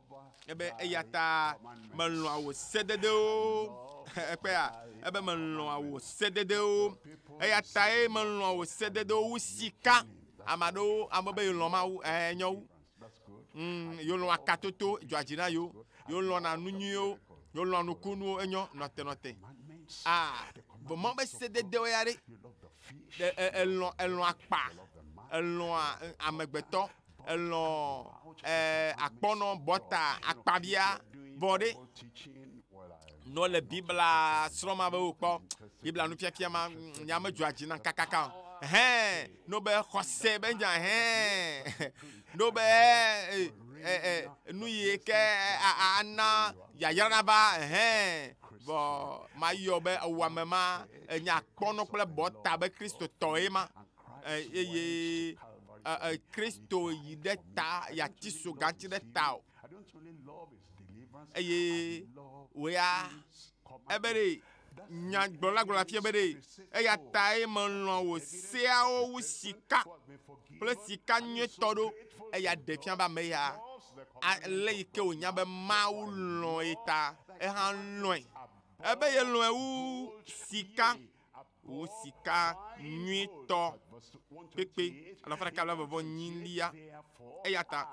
ebe eya ta melɔ̃a wò sededewo. Ekpea ebe melɔ̃a wò sededewo. Eya tae melɔ̃a wò sededewo wu sika. Ame aɖewo ame be yelɔ̃ Mawu ɛɛ nyɔ wu. Yolɔ̃ akatoto dzɔa dzi na yewo. Yolɔ̃na nu nyuiwo. Yolɔ̃a nukunuwo enyo nɔte nɔte. Aa vɔ Mawu be sededewo ya ɖe elɔ̃ elɔ̃ akpa, elɔ̃a amegbetɔ, elɔ̃ akpɔnɔ, bɔta, akpabia vɔ ɖe. Nɔ le Biblia srɔ̃m abe wokpɔ Biblia nufiafia ma nya medzɔa dzi na kakaka o. Hɛn no be xɔse be nya hɛn no be nu yi ke ana yayra nava hɛn vɔ mayɔ be ewɔame ma enya akpɔnɔ kple bɔta be Kristotɔ ye ma eye Kristo yi ɖe ta yeati soga ŋuti ɖe ta o. Eye wò ya ebe ɖe nyagblɔla gblɔ afia be ɖe eya tae melɔ̃ wò seawo wu sika kple sika nyuietɔ ɖo. Eya ɖe fia be ame ya ale yi ke wònya be Mawu lɔ̃ ye ta ehã lɔ̃e. Ebe yelɔ̃e wu sika wu sika nyuitɔ kpekpe alafa ɖeka blaeve vɔ enyilia. Eya ta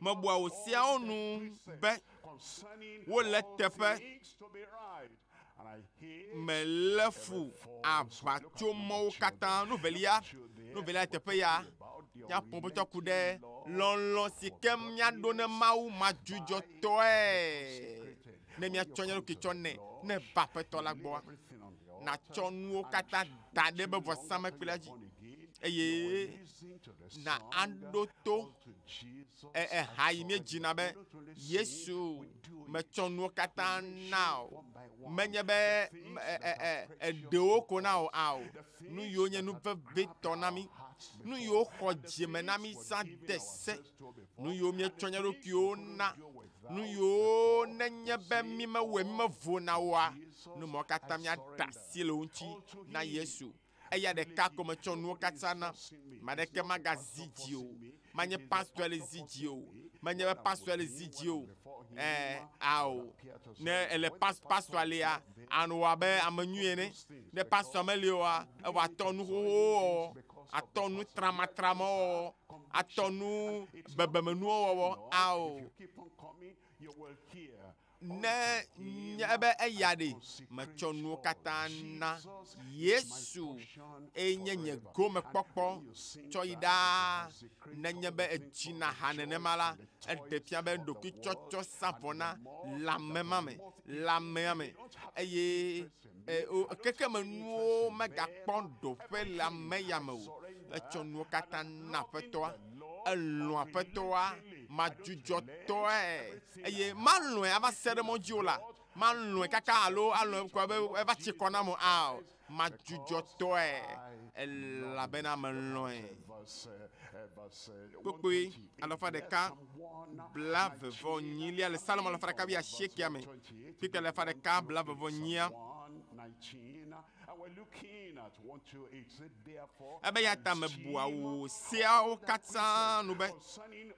mebua wò seawo nu be wole teƒe melé fu aʋatsomɔwo katã. Nu velia, nu velia teƒe ya, míaƒo ƒetɔ ku ɖe lɔlɔ̃ si ke míaɖo ne Mawu madzudzɔtɔe ne míatsɔ mía ɖokui tsɔ nɛ ne va aƒetɔ la gbɔa, natsɔ nuwo katã da ɖe eƒe vɔsamlekpui la dzi eye na aɖo to eha yi míedzina be Yesu metsɔ nuwo katã na o. Menye be eɖewo ko na o ao. Nu yiwo nye nu vevitɔ na mí, nu yiwo xɔ dzime na mí sã de se, nu yiwo míetsɔ mía ɖokuiwo na, nu yiwo nenye be mímewɔe mímevona oa, nu mawo katã míaɖe asi le wo ŋuti na Yesu. Eya ɖeka ko metsɔ nuwo katã na. Ame aɖeke magazi dzi o. Manye pastɔe le zi dzi o. Menye be pastɔe le zi dzi o. Ɛɛ, ao. Ne ele pas pastɔa lia, anɔ abe ame nyui ene. Ne pastɔa meli oa, evɔ atɔ nu xoxowo wɔwɔ, atɔ nu tramatramawo wɔwɔ, atɔ nu bebemenuwo wɔwɔ. Ao. Ne nye be eya ɖe metsɔ nuwo katã na Yesu eye nye nye gomekpɔkpɔ tsɔ yi ɖaa. Nenye be edzina ha nenema la, eɖe fia be ɖokuitsɔtsɔ sa vɔ na lãme ma me, lãmea me eye xexemenuwo megakpɔ ɖoƒe le ame ya me o. Etsɔ nuwo katã na Aƒetɔa. Elɔ̃ Aƒetɔa madzudzɔtɔe eye malɔ̃e ava se ɖe mɔ dzi o la, malɔ̃e kaka alo alɔ̃e ko abe eva tsi kɔ nam o. Ao, madzudzɔtɔe elabena melɔ̃e. Kpukpui alafa ɖeka blaeve vɔ enyilia le Salomo alafa ɖeka wuiasiekea me. Kpukpui alafa ɖeka blaeve vɔ enyia. Ebe ya ta mebua wò seawo katã nu be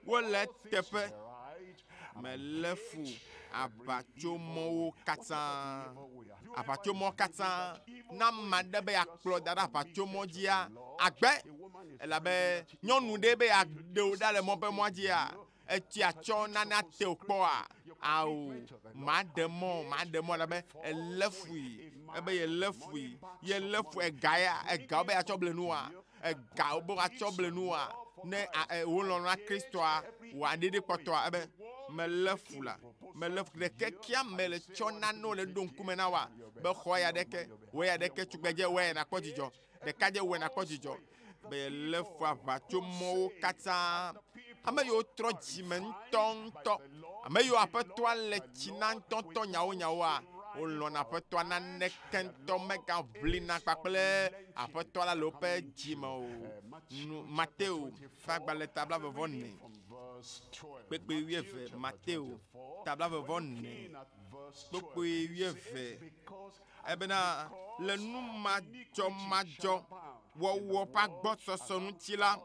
wole eteƒe. Melé fu aʋatsomɔwo katã. Aʋatsomɔ katã. Ne ame aɖe be yeakplɔ da ɖe aʋatsomɔ dzia, agbe. Elabe nyɔnu ɖe be yeaɖe wò ɖa le mɔ ƒe mɔa dzia, etsi atsɔ nane ate wò kpɔa? Ao, maɖe mɔ, maɖe mɔ elabe elé fui. Ebe yelé fui, yelé fu ega ya, ega wo be yeatsɔ ble nua. Ega wo be woatsɔ ble nuwoa, ne wò lɔlɔ̃ na Kristoa, wò aɖiɖi kpɔtɔa, ebe melé fu la, melé fu ɖeke kia me le tsɔ nanewo le ɖo ŋkume na woa, be xɔ ya ɖeke, wò ya ɖeke, tugbedze wɔ ya nakpɔ dzidzɔ, ɖekadze wɔ nakpɔ dzidzɔ, be yelé fu aʋatsomɔwo katã. Ame yiwo trɔ dzime ŋutɔŋutɔ, ame yiwo aƒetɔa le tsi na ŋutɔŋutɔ nyawo nyawoa, wolɔ̃na aƒetɔa naneke ŋutɔ megaʋlina kpakple aƒetɔ la le woƒe dzime o. Nu Mateo ƒe agbalẽ ta 24, kpukpui 20. Mateo ta 24, kpukpui 20. Ebena le nu madzɔmadzɔ wɔwɔ ƒe agbɔsɔsɔ ŋuti la,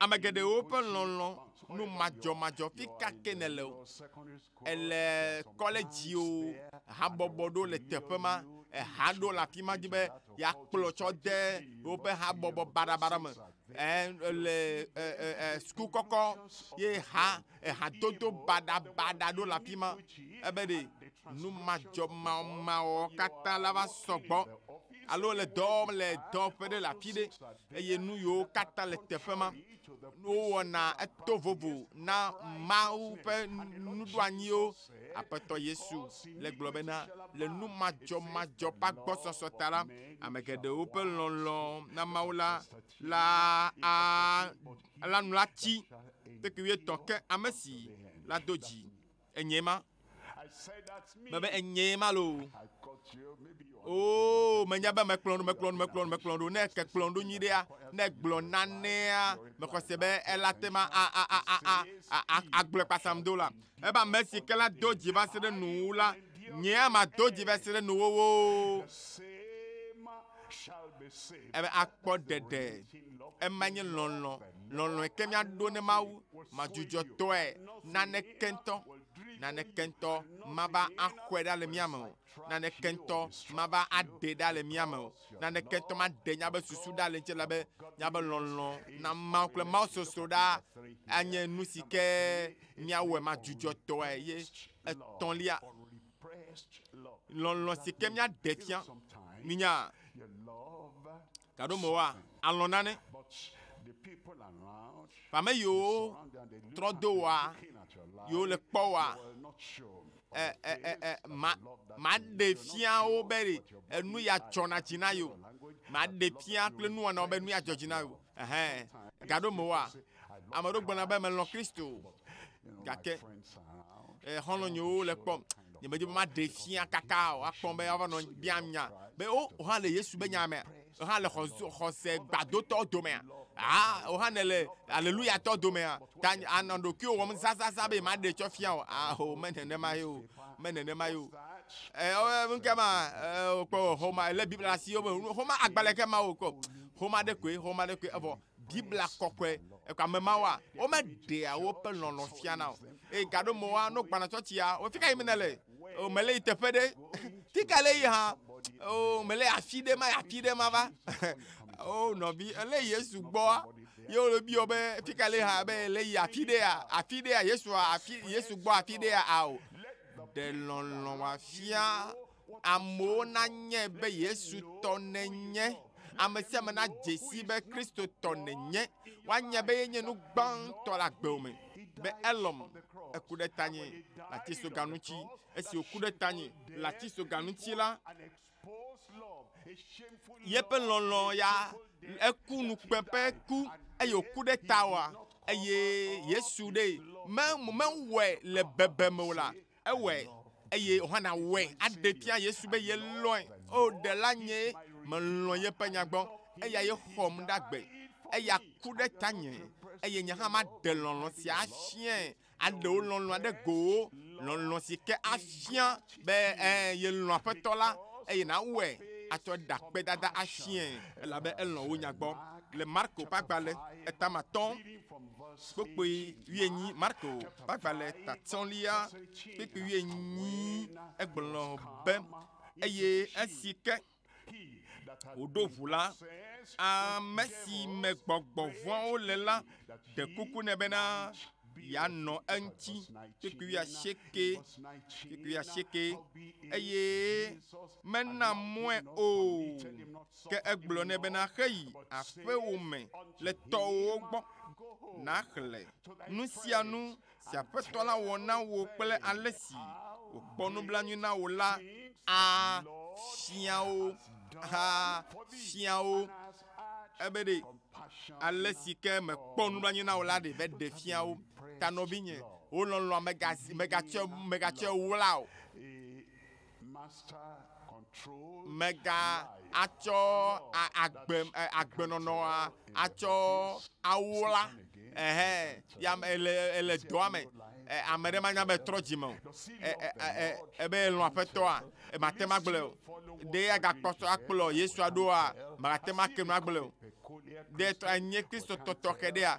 ame geɖewo ƒe lɔlɔ̃ nu madzɔmadzɔ fi ka ke nèle o. Ele kɔledzi o, habɔbɔ ɖo le teƒe ma, eha ɖo le afi ma dzi be yeakplɔ tsɔ de woƒe habɔbɔ baɖabaɖa me. Le suku kɔkɔ ye ha ehadodo baɖabaɖa ɖo le afi ma. Ebe ɖe nu madzɔmawɔ katã la va sɔgbɔ alo le dɔ wɔm le dɔwɔƒe ɖe le afi ɖe eye nu yiwo katã le teƒe ma wowɔna eto vovo na Mawu ƒe nuɖoanyiwo. Aƒetɔ Yesu le gblɔ bena le nu madzɔmadzɔ ƒe agbɔsɔsɔ ta la, ame geɖewo ƒe lɔlɔ̃ na Mawu la la a la nu la tsi kpekpe wuietɔ̃ ke ame si la do dzi enye ma. Mebe enyee ma loo. Oo, menya be mekplɔ ɖo, mekplɔ ɖo, mekplɔ ɖo, mekplɔ ɖo. Ne ke kplɔ ɖo nyui ɖea, ne gblɔ nanea, mexɔ se be ela te ma a a a a a a a agblɔe kpasam do la. Ebe ame si ke la do dzi va se ɖe nuwuwu la, nyea ma do dzi va se ɖe nuwuwu. Ebe akpɔ ɖeɖe. Ema nye lɔlɔ̃. Lɔlɔ̃e ke míaɖo ne Mawu madzudzɔtɔe naneke ŋutɔ. Naneke ŋutɔ mava axɔe ɖa le mía me o. Naneke ŋutɔ mava aɖe ɖa le mía me o. Naneke ŋutɔ maɖe míaƒe susu ɖa le ŋuti elabe míaƒe lɔlɔ̃ na Mawu kple Mawu sosroɖa anye nu si ke míawɔe madzudzɔtɔe ye etɔ̃lia, lɔlɔ̃ si ke míaɖe fia. Minya gaɖo me oa, alɔ̃ nane. Ame yiwo trɔ do woa, yiwo le kpɔ woa, e, e, e, e, ma, maɖe fia wo be ɖe enu ya dzɔna dzi na yewo. Maɖe fia kple nuwɔnawo be nu ya dzɔ dzi na yewo. Ɛhɛn. Gaɖo me oa, ame ɖewo gblɔna be melɔ̃ Kristo gake xɔlɔ̃nyewo le kpɔm. Nyemedi be maɖe fia kaka o. Akpɔm be woava nɔ biam nya be o, wò hã le Yesu be nya mea? Wò hã le xɔse gbadotɔwo domea? Ah, wò hã nèle aleluyatɔwo domea? Ta anɔ ɖokuiwò wɔm zãzãzã be maɖe tsɔ fia o. Aho, me nenema ye o. Me nenema ye o. Ŋke ma, wokpɔ xɔma, lé Biblia ɖe asi, xɔma agbalẽ ke ma o kɔ. Xɔma ɖe koe, xɔma ɖe koe, evɔ Biblia kɔkɔe. Ekɔ ame mawoa, womeɖea woƒe lɔlɔ̃ fiana o. Eye gaɖo mewoa, no gbana tsɔtsia, wo fika yim nèle? O, mele yi teƒe ɖe. Fika le yi hã? O, mele afi ɖe ma, afi ɖe ma va. O, nɔvi, ele Yesu gbɔa, ye wole biɔ be fika le hã be le yi afi ɖea, afi ɖea, Yesu afi, Yesu gbɔ afi ɖea, ao. Ɖe lɔlɔ̃ wòafia amewo nanye be Yesu tɔ nenye. Ame sia ame nadze si be Kristo tɔ nenye. Woanya be yenye nu gbãtɔ le agbe me. Be elɔ̃m, eku ɖe tanye le atisoga ŋuti. Esi wòku ɖe tanye le atisoga ŋuti la, yeƒe lɔlɔ̃ ya eku nukpe ƒe ku eye wòku ɖe tawòa. Eye Yesu ɖe mewɔe le bebeme o la, ewɔe eye Yohana wɔe aɖe fia Yesu be yelɔ̃e. O ɖela nye, melɔ̃ yeƒe nya gbɔ. Eya ye xɔm ɖe agbe. Eya ku ɖe tanye eye nye hã maɖe lɔlɔ̃ sia afiae. Aɖe wo lɔlɔ̃a ɖe gowo. Lɔlɔ̃ si ke afia be yelɔ̃ aƒetɔ la eye nawɔe atsɔ ɖe akpedada afiae elabe elɔ̃ wo nya gbɔ. Le Marko ƒe agbalẽ etama tɔ̃ kpukpui wuienyi, Marko ƒe agbalẽ tatɔ̃lia kpukpui wuienyi egblɔ be eye esi ke wòɖo ʋu la, ame si me gbɔgbɔ vɔ̃wo le la ɖe kuku nɛ bena Yeanɔ eŋuti kpukpui wuiasieke, kpukpui wuiasieke, eye mena mɔe o. Ke egblɔ nɛ bena, Heyi aƒewò me le tɔwòwo gbɔ, nàxlẽ nu sia nu si Aƒetɔ la wɔ na wò kple ale si wòkpɔ nublanui na wò la afia wo. Afia wo. Ebe ɖe ale si ke mekpɔ nublanui na wò la ɖe va ɖe fia wo. Ta nɔvinye, wò lɔlɔ̃a megatsɔe megatsɔe wla o. Mega atsɔ agbe agbenɔnɔa atsɔ awla ehe ya ele ele dɔa me. Ame ɖe manya be trɔ dzime o. Ebe elɔ̃ aƒetɔa, mate ŋu agblɔe o. Ɖe agakpɔtɔ akplɔ Yesua ɖoa, magate ŋu ake nu agblɔe o. Ɖe enye Kristotɔ tɔxɛ ɖea,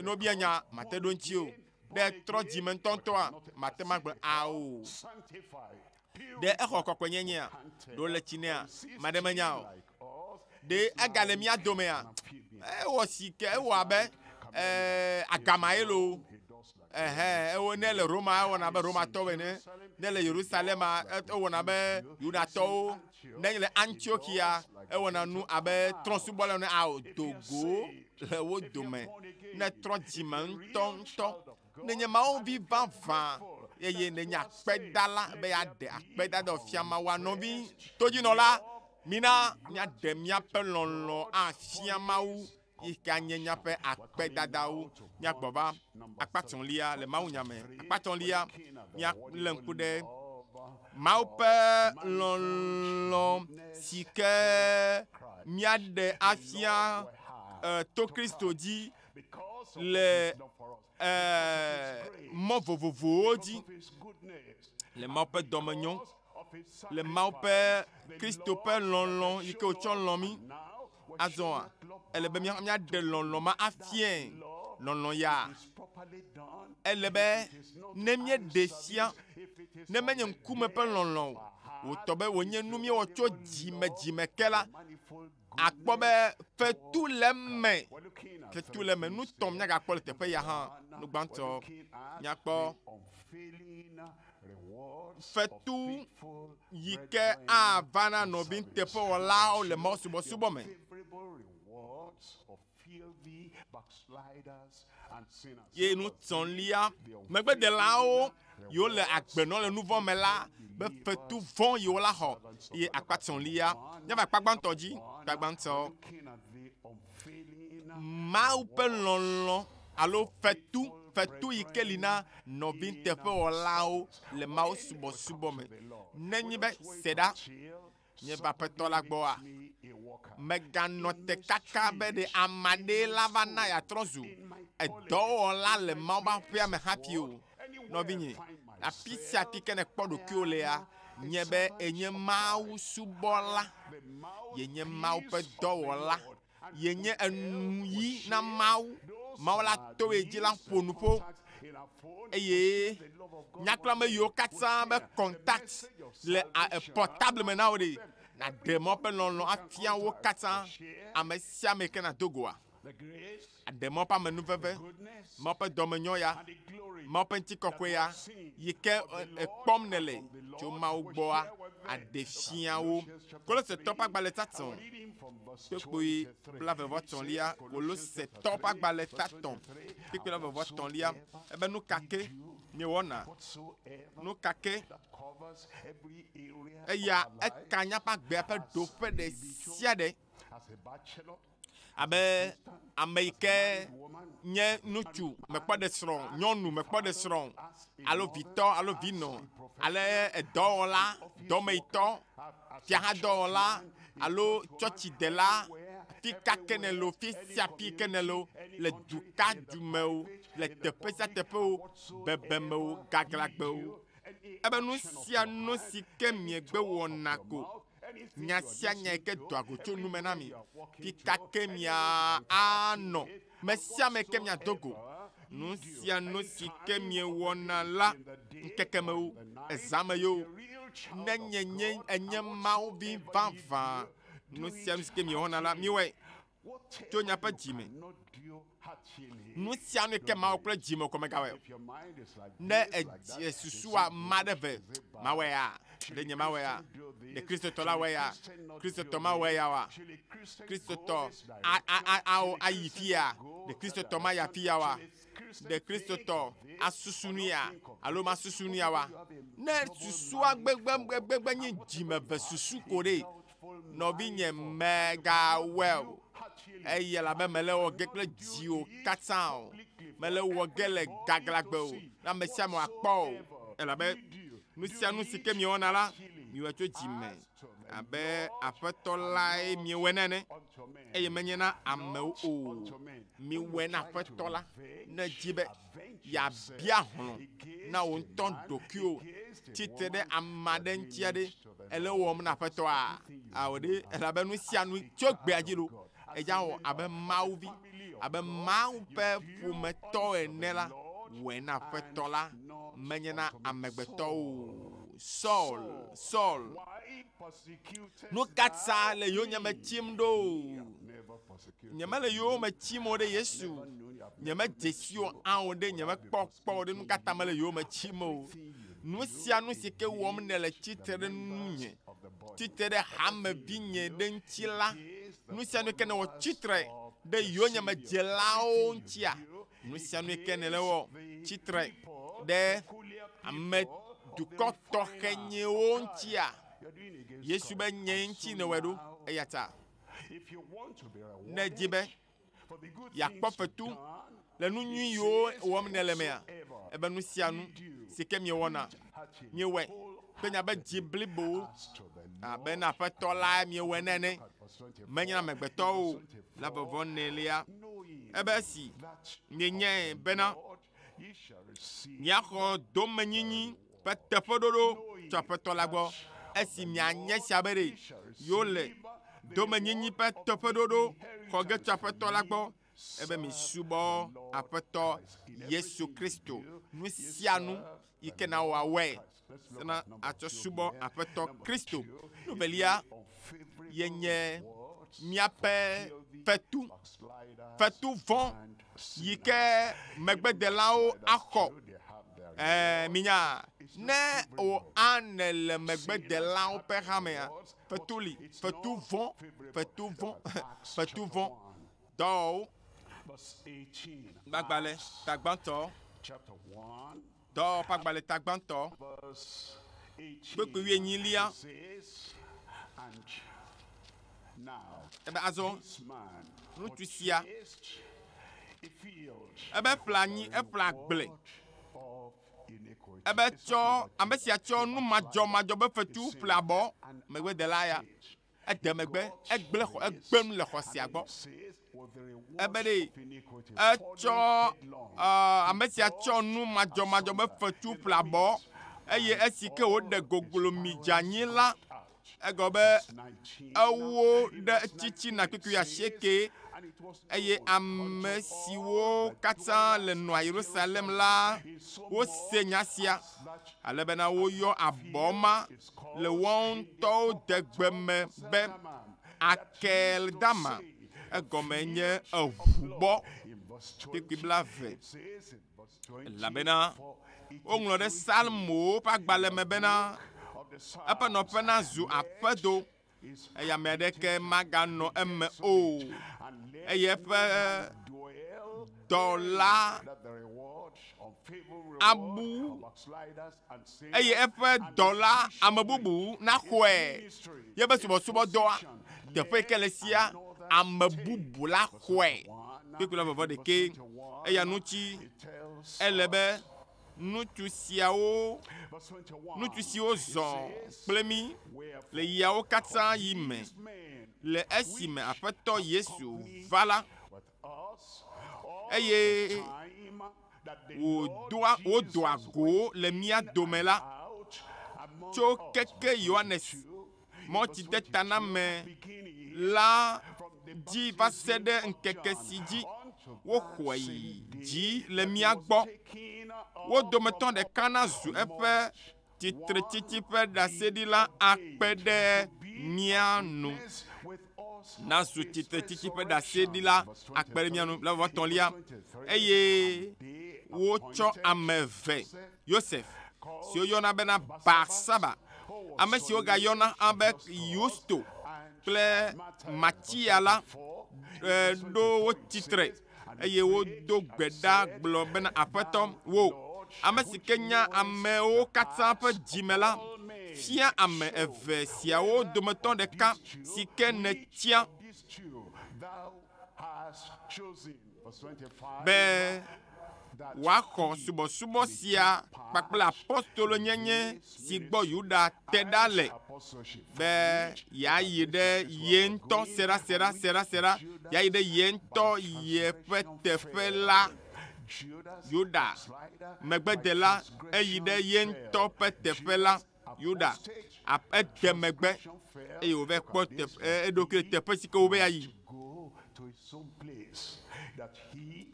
ne wobia nya, mate ɖo ŋuti o. Ɖe trɔ dzime ŋutɔŋutɔa, mate ŋu agblɔe ao. Ɖe exɔ kɔkɔenyenyea? Ɖe wole tsi nɛa? Ame aɖe menya o. Ɖe egale mía domea? Ewɔ si ke ewɔ abe ee, agama ye loo. Ehe, ewɔ ne le Roma ewɔna abe Romatɔwo ene. Ne le Yerusalema ewɔna abe Yudatɔwo. Ne le Antiochia ewɔna nu abe trɔ̃subɔlawo ene. Ao, do go le wo dome. Ne trɔ dzime ŋutɔŋutɔ. Nenye Mawu vi vavã eye nenye akpedala be yeaɖe akpedada fia Mawua, nɔvi todzinɔla, mina míaɖe míaƒe lɔlɔ̃ afia Mawu yi ke anye míaƒe akpedadawo. Míagbɔ va akpa etɔ̃lia le mawunya me. Akpa etɔ̃lia, míalé ŋku ɖe Mawu ƒe lɔlɔ̃ si ke míaɖe afia to Kristo dzi le mɔ vovovowo dzi le Mawu ƒe dɔmenyo, le Mawu ƒe Kristo ƒe lɔlɔ̃ yi ke wòtsɔ lɔ̃ mí. Azɔa, ele be míaɖe lɔlɔ̃ ma afiae. Lɔlɔ̃ ya, ele be ne míeɖe fia, ne menye ŋkume ƒe lɔlɔ̃ o, wòtɔ be wònye nu míewɔ tso dzime dzime ke la, akpɔ be fetu le eme. Fetu le eme. Nu tɔm míagakpɔ le teƒe ya hã. Nu gbãtɔ, míakpɔ fetu yi ke ava na nɔvi nuteƒewɔlawo le Mawu subɔsubɔ me. Ye nu tɔ̃lia, megbedelawo yiwo le agbe nɔ le nu vɔ̃ me la be fetu vɔ̃ yiwo la xɔ. Ye akpa tɔ̃lia, míava akpa gbãtɔ dzi, akpa gbãtɔ. Mawu ƒe lɔlɔ̃ alo fetu, fetu yi ke li na nɔvi nuteƒewɔlawo le Mawu subɔsubɔ me. Nenye be se ɖa, nye va Aƒetɔ la gbɔa, mèganɔ te kaka be ɖe ame aɖee la va na yeatrɔ zu edɔwɔla le Mawu ƒe aƒea me hafi o. Nɔvinye, afi sia afi ke nèkpɔ ɖokuiwò lea, nye be ènye Mawu subɔla, yenye Mawu ƒe dɔwɔla, yenye enu yi na Mawu. Mawu la to ye dzi la ƒo nu ƒo eye nyakple ame yiwo katã be contact le portable me na wo ɖe, nàɖe mɔ ƒe lɔlɔ̃ afia wo katã. Ame sia ame ke nàdo goa, aɖe mɔ ƒe amenuveve, mɔ ƒe dɔmenyɔ ya, mɔ ƒe ŋutikɔkɔe ya yi ke ekpɔm nèle tso Mawu gbɔa, aɖe fia wo. Kolosetɔ ƒe agbalẽ tatɔ kpekpui blaeve-vɔ-etɔ̃lia, Kolosetɔ ƒe agbalẽ tatɔ kpekpui blaeve-vɔ-etɔ̃lia, ebe nu ka ke miewɔna, nu ka ke eya eka míaƒe agbea ƒe ɖoƒe ɖe sia ɖe. Abe ame yi ke nye ŋutsu mekpɔ ɖe srɔ̃, nyɔnu mekpɔ ɖe srɔ̃, alo vitɔ alo vinɔ, ale edɔwɔla, dɔmeyitɔ, fiahadɔwɔla alo tsɔtsidela, fi ka ke nèle o, fi sia fi ke nèle o, le du ka du me o, le teƒe sia teƒe o, bebeme o, gaglãgbe o. Ebe nu sia nu si ke miegbe wɔna ko, nya sia nya yi ke doa go tso nu me na mi, fi ka ke mia anɔ, me sia me ke miado go, nu sia nu si ke miewɔna la, ŋkeke me o, ezã me ye o, ne nye nye enye Mawu vi vavã, nu sia nu si ke miewɔna la, miwɔe. tso miaƒe dzime. Nu sia nu yi ke mawɔ kple dzime ko megawɔe o. Ne esusua ma ɖe ve, mawɔe ya, ɖe nye mawɔe ya, ɖe Kristotɔ la wɔe ya, Kristotɔ mawɔe ya oa? Kristotɔ a ayi fia, ɖe Kristotɔ mayi afi ya oa? Ɖe Kristotɔ asusu nu ya alo masusu nu ya oa? Ne susua gbegbe nye dzimeve susu ko ɖe, nɔvinye megawɔe o. Eye elabe mele wɔ ge kple dziwò katã o. Mele wɔ ge le gaglãgbe o, ne ame sia ame wòakpɔ o. Elabe nu sia nu si ke miewɔna la, miwɔe tso dzi me abe Aƒetɔ lae miewɔe na ene, eye menye na amewo o. Miwɔe na Aƒetɔ la, ne èdi be yeabia hlɔ̃ na wò ŋutɔ ɖokuiwò tsitre ɖe ame aɖe ŋuti aɖe, Ele wɔm na Aƒetɔa? Ao ɖe, elabe nu sia nu tso gbea dzi ɖo. Edza wɔ abe Mawu vi, abe Mawu ƒe ƒometɔ ene la, wɔe na Aƒetɔ la, menye na amegbetɔwo o. Saul, Saul, nu ka ta le yonyeme tim ɖo? Nyemele yowòme tim o ɖe Yesu. Nyemedze si o ao ɖe, nyemekpɔ kpɔ o ɖe, nu ka ta mele yowòme tim o? Nu sia nu si ke wɔm nèle tsitre ɖe nunye, tsitre ɖe hamevinye ɖe ŋuti la, nu sia nu ke nèwɔ tsitre ɖe yonyemedzelawo ŋutia, nu sia nu ke nèle wɔ tsitre ɖe ame dukɔ tɔxɛnyewo ŋutia, Yesu be nye ŋuti nèwɔe ɖo. Eya ta ne èdi be yeakpɔ fetu le nu nyui yiwo wɔm nèle mea? Ebe nu sia nu si ke miewɔna, miewɔe kple miaƒe dzi blibo abe na Aƒetɔ lae miewɔe nɛ ene, menye na amegbetɔwo o. Le vɔvɔ̃ enelia, ebe esi mienyae bena miaxɔ domenyinyi ƒe teƒeɖoɖo tso Aƒetɔ la gbɔ, esi mianye sia be ɖe yewole domenyinyi ƒe teƒeɖoɖo xɔ ge tso Aƒetɔ la gbɔ, ebe misubɔ Aƒetɔ Yesu Kristo. Nu sia nu yi ke nawɔ awɔe sena atsɔ subɔ Aƒetɔ Kristo. Nu velia ye nye míaƒe fetu, fetu vɔ̃ yi ke megbedelawo axɔ. Ɛɛ, minya, ne wò ane le megbedelawo ƒe hamea, fetu li, fetu vɔ̃, fetu vɔ̃, fetu vɔ̃. Dɔwɔwɔwo ƒe agbalẽ ta gbãtɔ, Dɔwɔwɔ ƒe agbalẽ ta gbãtɔ, kpukpui wuienyilia. Ebe azɔ ŋutsu sia ebe ƒle anyi, eƒle agble. Ebe tsɔ ame sia tsɔ nu madzɔmadzɔ be fetu ƒle abɔ megbedela ya. Ede megbe, egblẽ xɔ, egbe nu le xɔ sia gbɔ. Ebe ɖe etsɔ ame sia tsɔ nu madzɔmadzɔ be fetu ƒle abɔ eye esi ke wòɖe goglomi dze anyi la, Egɔme be ewo ɖe tsitsina kpukpui asieke, eye ame siwo katã le nɔa Yerusalem la wose nya sia, ale bena woyɔ abɔ ma le woawo ŋutɔwo degbe me be Akeldama, egɔme nye Eʋubɔ. Kpukpui blaeve. Elabena woŋlɔ ɖe Psalmowo ƒe agbalẽ me bena, Eƒe nɔƒe nazu aƒedo, eye ame aɖeke maganɔ eme o, eye eƒe dɔla abu, eye eƒe dɔla ame bubu naxɔe. Yeƒe subɔsubɔdɔa teƒe yi ke le sia, ame bubu la xɔe. Kpukpui la vɔvɔ ɖekɛ. Eya ŋuti ele be ŋutsu siawo, ŋutsu siwo zɔ kple mí le ɣiawo katã yi me le esime Aƒetɔ Yesu va la, eye wòdoa, wodoa go le mía dome la, tso keke Yohanes mɔtsidetaname la dzi va se ɖe ŋkeke si dzi woxɔe yi dzi le mía gbɔ. Wo dometɔ ɖeka nazu eƒe tsitretsitsi ƒe ɖaseɖila akpe ɖe mía nu. Nazu tsitretsitsi ƒe ɖaseɖila akpe ɖe mía ŋu. Blaeve-vɔ-etɔ̃lia, eye wotsɔ ame eve, Yosef, si woyɔna bena Barsaba, ame si wogayɔna hã be Yusto kple Matia la, ɖo wo tsitre eye wodo gbe ɖa gblɔ bena, Aƒetɔ, wò, ame si ke nya amewo katã ƒe dzime la, fia ame eve siawo dometɔ ɖeka si ke nètia be wòaxɔ subɔsubɔ sia kpakple apostolonyenye si gbɔ Yuda te ɖa le be yeayi ɖe ye ŋutɔ serasera serasera yeayi ɖe ye ŋutɔ yeƒe teƒe la. Yuda megbedela eyi ɖe ye ŋutɔ ƒe teƒe la. Yuda ede megbe eye wòva kpɔ eɖokui le teƒe si ke wobe yeayi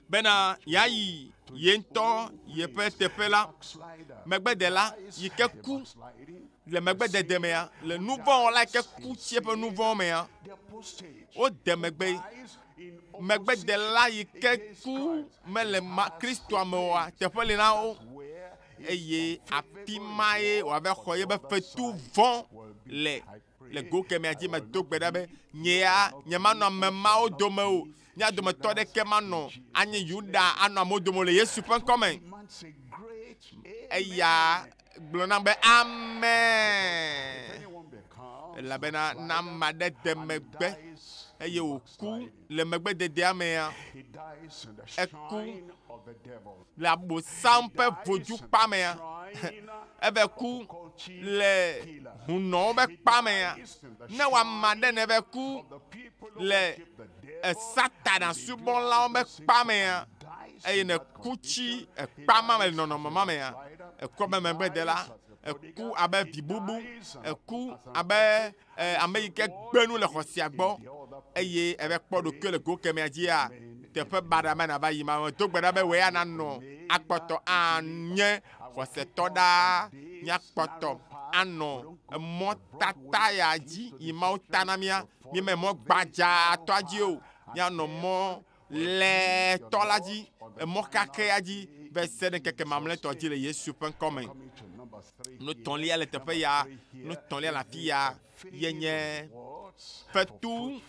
bena yeayi ye ŋutɔ yeƒe teƒe la. Megbedela yi ke ku le megbedede mea, le nu vɔ̃ wɔla yi ke ku tsi eƒe nu vɔ̃ mea, wode megbe. Megbedela yi ke ku mele Kristoa me oa, teƒe li na wo eye afi ma ye wòava xɔ yeƒe fetu vɔ̃ le. Le go kemɛa dzi medo gbe ɖa be, nye ya nyemanɔ ame mawo dome o. Mía dometɔ ɖeke manɔ anyi Yuda anɔ amewo dome o le Yesu ƒe ŋkɔ me. Eya gblɔ nam be, Amen. Elabena ne ame aɖe de megbe eye wòku le megbededea mea, eku le Abosam ƒe vodukpa mea, eve ku le hunɔwo ƒe kpa mea. Ne wò ame aɖe neve ku le Satana subɔlawo ƒe kpa mea, eye nèku tsi ekpa ma me le nɔnɔme ma mea, eku abe megbedela, eku abe vi bubu, eku abe ame yi ke gbe nu le xɔsea gbɔ eye eve kpɔ ɖokuiwò le go kemɛa dzia, teƒe baɖa ma nava yi ma. Medo gbe ɖa be wò ya nanɔ akpɔtɔ anye xɔsetɔ ɖaa, míakpɔtɔ anɔ emɔ tata ya dzi yi Mawu ta na mía. Míeme mɔ gbadzatɔa dzi o, míanɔ mɔ lɛtɔ la dzi, emɔ kakɛa dzi va se ɖe ŋkeke mamlɛtɔ dzi le Yesu ƒe ŋkɔ me. Nu tɔ̃lia le teƒe ya, nu tɔ̃lia le afi ya ye nye fetu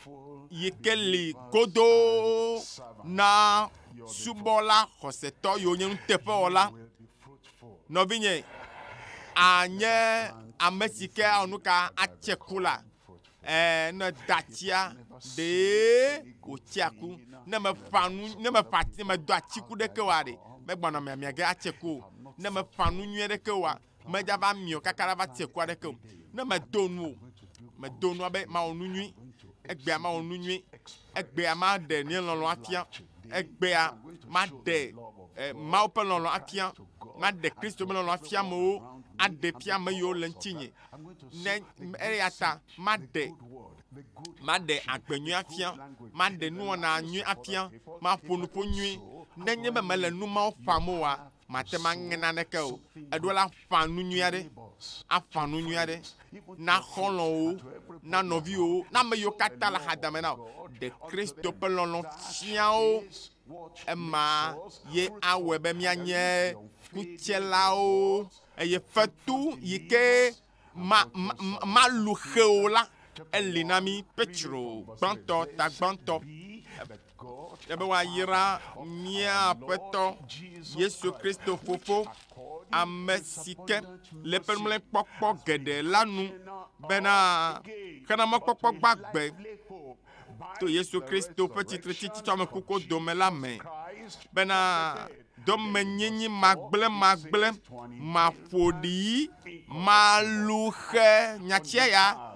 yi ke li godoo na subɔla xɔsetɔ yiwo nye nuteƒewɔla. Nɔvinye, anye ame si ke awɔ nu ka atse ku la. Ne datsia ɖee wòtsea ku. Ne meƒã nu, ne meƒã, ne medo atiku ɖeke oa ɖe, megbɔna miamia ge atse ku o. Ne meƒã nu nyuie ɖeke oa, medzava miɔ kaka ɖa va tse ku aɖeke o. Ne medo nu o, medo nua be mawɔ nu nyui. Egbea mawɔ nu nyui. Egbea maɖe nye lɔlɔ̃ afia. Egbea maɖe Mawu ƒe lɔlɔ̃ afia. Maɖe Kristo ƒe lɔlɔ̃ afia amewo, aɖe fia ame yiwo le ŋutinye. Ne eya ta maɖe maɖe agbe nyui afia, maɖe nuwɔna nyui afia, maƒo nuƒo nyui. Nenye be mele nu mawo ƒam oa, mate ŋu aŋe naneke o. Eɖo la ƒã nu nyui aɖe, aƒã nu nyui aɖe na xɔlɔ̃wo, na nɔviwòwo, na ame yiwo katã le axadame na wò. Ɖe Kristo ƒe lɔlɔ̃ fia wo. Ema ye awɔe be míanye kutselawo eye fetu yi ke ma, ma, malu xe o la, eli na mí. Petro gbãtɔ, ta gbãtɔ, ebe woayra mía Aƒetɔ Yesu Kristo Fofo, ame si ke le eƒe nublanuikpɔkpɔ geɖe la nu bena xena mɔkpɔkpɔ gbagbe to Yesu Kristo ƒe tsitretsitsi tso ame kukuwo dome la me bena domenyinyi magblẽmagblẽ, maƒoɖi, maluxe, nyatsia ya,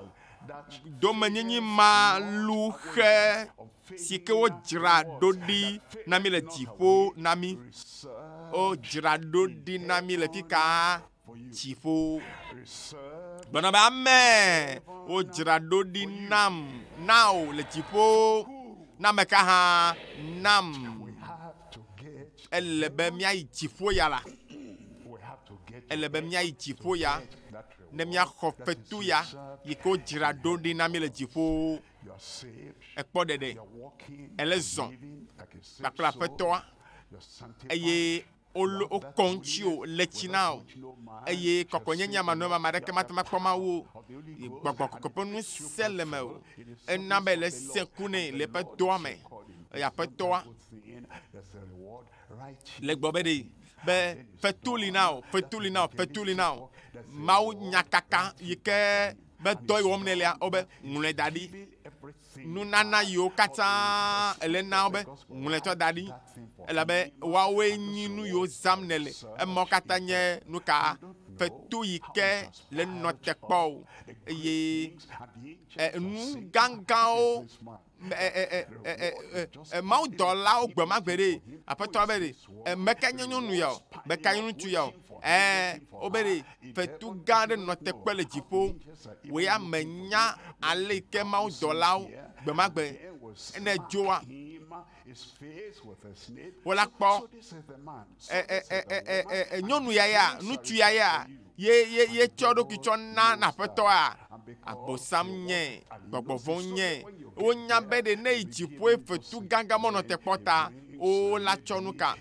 domenyinyi maluxe si ke wodzra ɖo ɖi na mí le dziƒo na mí. Wodzra ɖo ɖi na mí le fika? Dziƒo. Gblɔna be, Amen! Wodzra ɖo ɖi nam, na wò le dziƒo. Na ame ka hã? Nam. Ele be míayi dziƒo ya la. Ele be míayi dziƒo ya ne míaxɔ fetu ya yi ke wodzra ɖo ɖi na mí le dziƒo. Ekpɔ ɖeɖe, ele zɔ kpakple Aƒetɔa eye wolo wokɔ ŋutiwò le tsi na wò eye kɔkɔenyenye manɔme ame aɖeke mate ŋu akpɔ Mawu o. Gbɔgbɔ kɔkɔe ƒe ŋusẽ le mewò. Ena be le sẽ ku nɛ le eƒe dɔa me. Eye Aƒetɔa le gblɔ be ɖe be fetu li na wò, fetu li na wò, fetu li na wò. Mawu nyakaka yi ke be dɔ yi wɔm nèlea, wobe ŋlɔe da ɖi. Nunana yiwo katã ele na wo be ŋlɔe tsɔ da ɖi elabe woawoe nyi nu yiwo zãm nèle. Emawo katã nye nu ka fetu yi ke le nɔ te kpɔ o eye nu gãgãwo mawudɔlawo gbe ma gbe ɖe aƒetɔ be ɖe meka nye nyɔnu ya o meka nye ŋutsu ya o ɛɛ wobe ɖe fetu gã aɖe nɔ te kpe le dziƒo wò ya menya ale yi ke mawudɔlawo gbe ma gbe ne dzoa wola kpɔ nyɔnu ya ya ŋutsu ya ya ye ye ye tsɔ ɖokui tsɔ na na aƒetɔa abosam nye gbɔgbɔ vɔ̃ nye wonya be ɖe ne yi dziƒoe fetu gãgã mɔnɔ te kpɔ ta wola tsɔ nu ka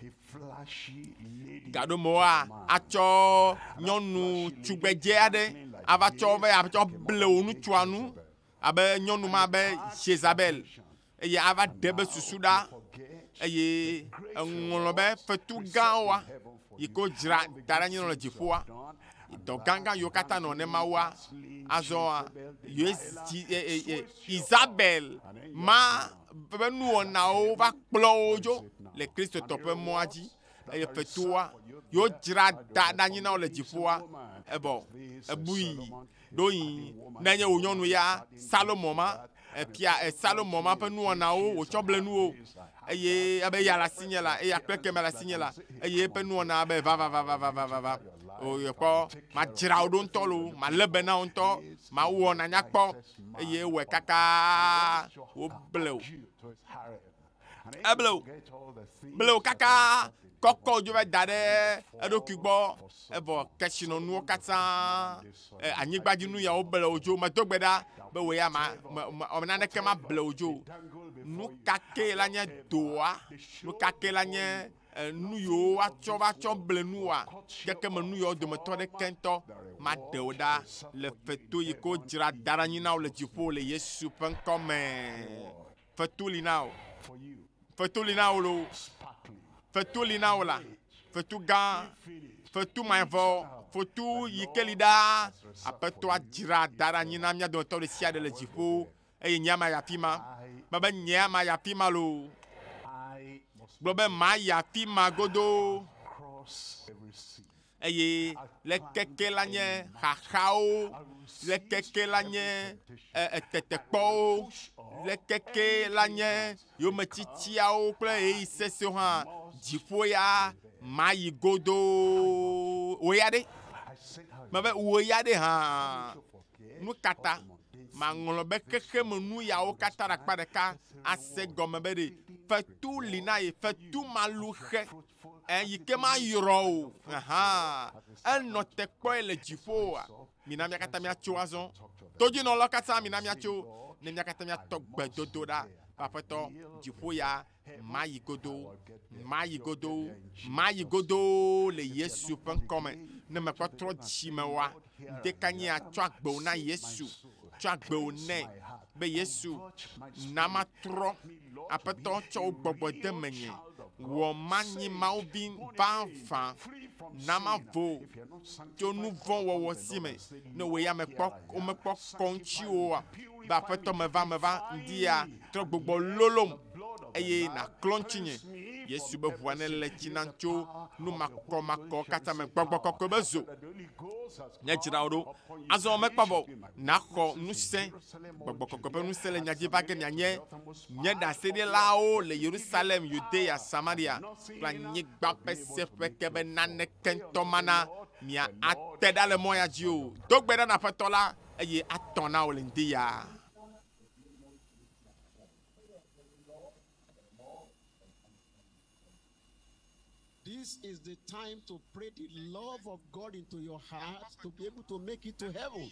gaɖomewoa atsɔ nyɔnu tugbedze aɖe ava tsɔ be atsɔ ble wò ŋutsua nu abe nyɔnu ma be Jezabel eye ava ɖe be susu ɖa eye eŋlɔ be fetu gãwoa yi ke wodzra da ɖe anyi nɔ le dziƒoa dɔ gãgã yiwo katã nɔ ne Mawua azɔa Isabel ma ƒe nuwɔnawo va kplɔ wo dzo le Kristotɔ ƒe mɔa dzi eye fetua yiwo dzra da ɖe anyi na wo le dziƒoa ebɔ ebui ɖoyi nenye wò nyɔnu ya Salomo ma efia Salomo ma ƒe nuwɔnawo wòtsɔ ble nuwo eye ebe ya le asinye la eya kple keme le asinye la eye eƒe nuwɔna be va va va va va va va va o kpɔ madzra wo ɖo ŋutɔ lo malé be na wo ŋutɔ mawɔ nanya kpɔ eye wɔe kaka woble o eble o ble o kaka kɔkɔ dzo va da ɖe eɖokui gbɔ evɔ kesinɔnuwo katã anyigbadzinu yawo ble wo dzo medo gbe ɖa be wò ya ma naneke ma ble wo dzo nu ka ke la nye doa nu ka ke la nye nu yiwo woatsɔ va tsɔ ble nua keke me nu yawo dometɔ ɖeke ŋutɔ maɖe wo ɖa le fetu yi ke wodzra da ɖe anyi na wo le dziƒo le Yesu ƒe ŋkɔ me. Fetu li na wò. Fetu li na wò loo. Fetu li na wò la. Fetu gã. Fetu mavɔ. Fetu yi ke li ɖaa. Aƒetɔa dzra da ɖe anyi na mía dometɔ ɖe sia ɖe le dziƒo eye nye mayi afi ma. Mebe nye mayi afi ma loo. Gblɔ be mayi afi ma godoo. Eye le keke la nye xaxawo, le keke la nye tetekpɔwo, le keke la nye yometsitsiawo kple ɣeyiɣi sesẽwo hã dziƒo ya mayi godoo. Wò ya ɖe? Mebe wò ya ɖe hã. Nu ka ta maŋlɔ be xexemenu yawo katã ɖe akpa ɖeka ase gɔme be ɖe fetu li na ye fetu maluxe yi ke mayrɔ o. Aha, enɔ te kpɔe le dziƒoa. Mina mía katã míatso azɔ. Todzinɔlawo katã mina míatso ne mía katã míatɔ gbedodo ɖa. Aƒetɔ, dziƒo ya mayi godoo, mayi godoo, mayi godoo le Yesu ƒe ŋkɔ me. Ne mekpɔ trɔ dzime oa, ŋdeka nye atsɔ agbewo na Yesu, tsɔ agbewo nɛ be Yesu na matrɔ. Aƒetɔ tsɔ wò gbɔgbɔ de menye. Wɔ manyi Mawu vi vavã. Na mavo tso nu vɔ̃ wɔwɔ si me. Ne wò ya mekpɔ womekpɔ kɔ ŋuti oa, be Aƒetɔ meva meva ŋdi ya trɔ gbugbɔ lolom eye nàklɔ ŋutinye. Yesu be ʋua ne le tsi nam tso nu makɔmakɔ katã me. Gbɔgbɔ kɔkɔe be zo nye dzra wo ɖo. Azɔ mekpɔ vɔ naxɔ ŋusẽ. Gbɔgbɔ kɔkɔe ƒe ŋusẽ le mia dzi va ge mianye nye ɖaseɖilawo le Yerusalem, Yudea, Samaria kple anyigba ƒe seƒe ke be naneke ŋutɔ mana mia ate ɖa le mɔ ya dzi o. Do gbe ɖa na Aƒetɔ la eye atɔ na wò le ŋdi ya. This is the time to pray the love of God into your heart to be able to make it to heaven.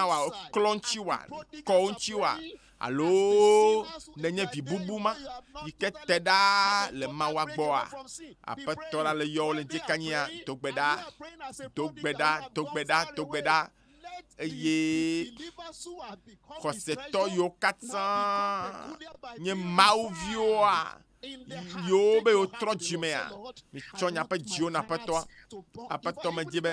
na wa, eklɔ ŋutiwòa, kɔ ŋutiwòa, alo nènye vi bubu ma yi ke te ɖa le Mawua gbɔa? Aƒetɔ la le yɔwò le ŋdikanyia, do gbe ɖa, do gbe ɖa, do gbe ɖa, do gbe ɖa. Eye xɔsetɔ yiwo katã nye Mawu viwoa, yiwo be yewotrɔ dzimea, mitsɔ miaƒe dziwo na Aƒetɔa. Aƒetɔ medzi be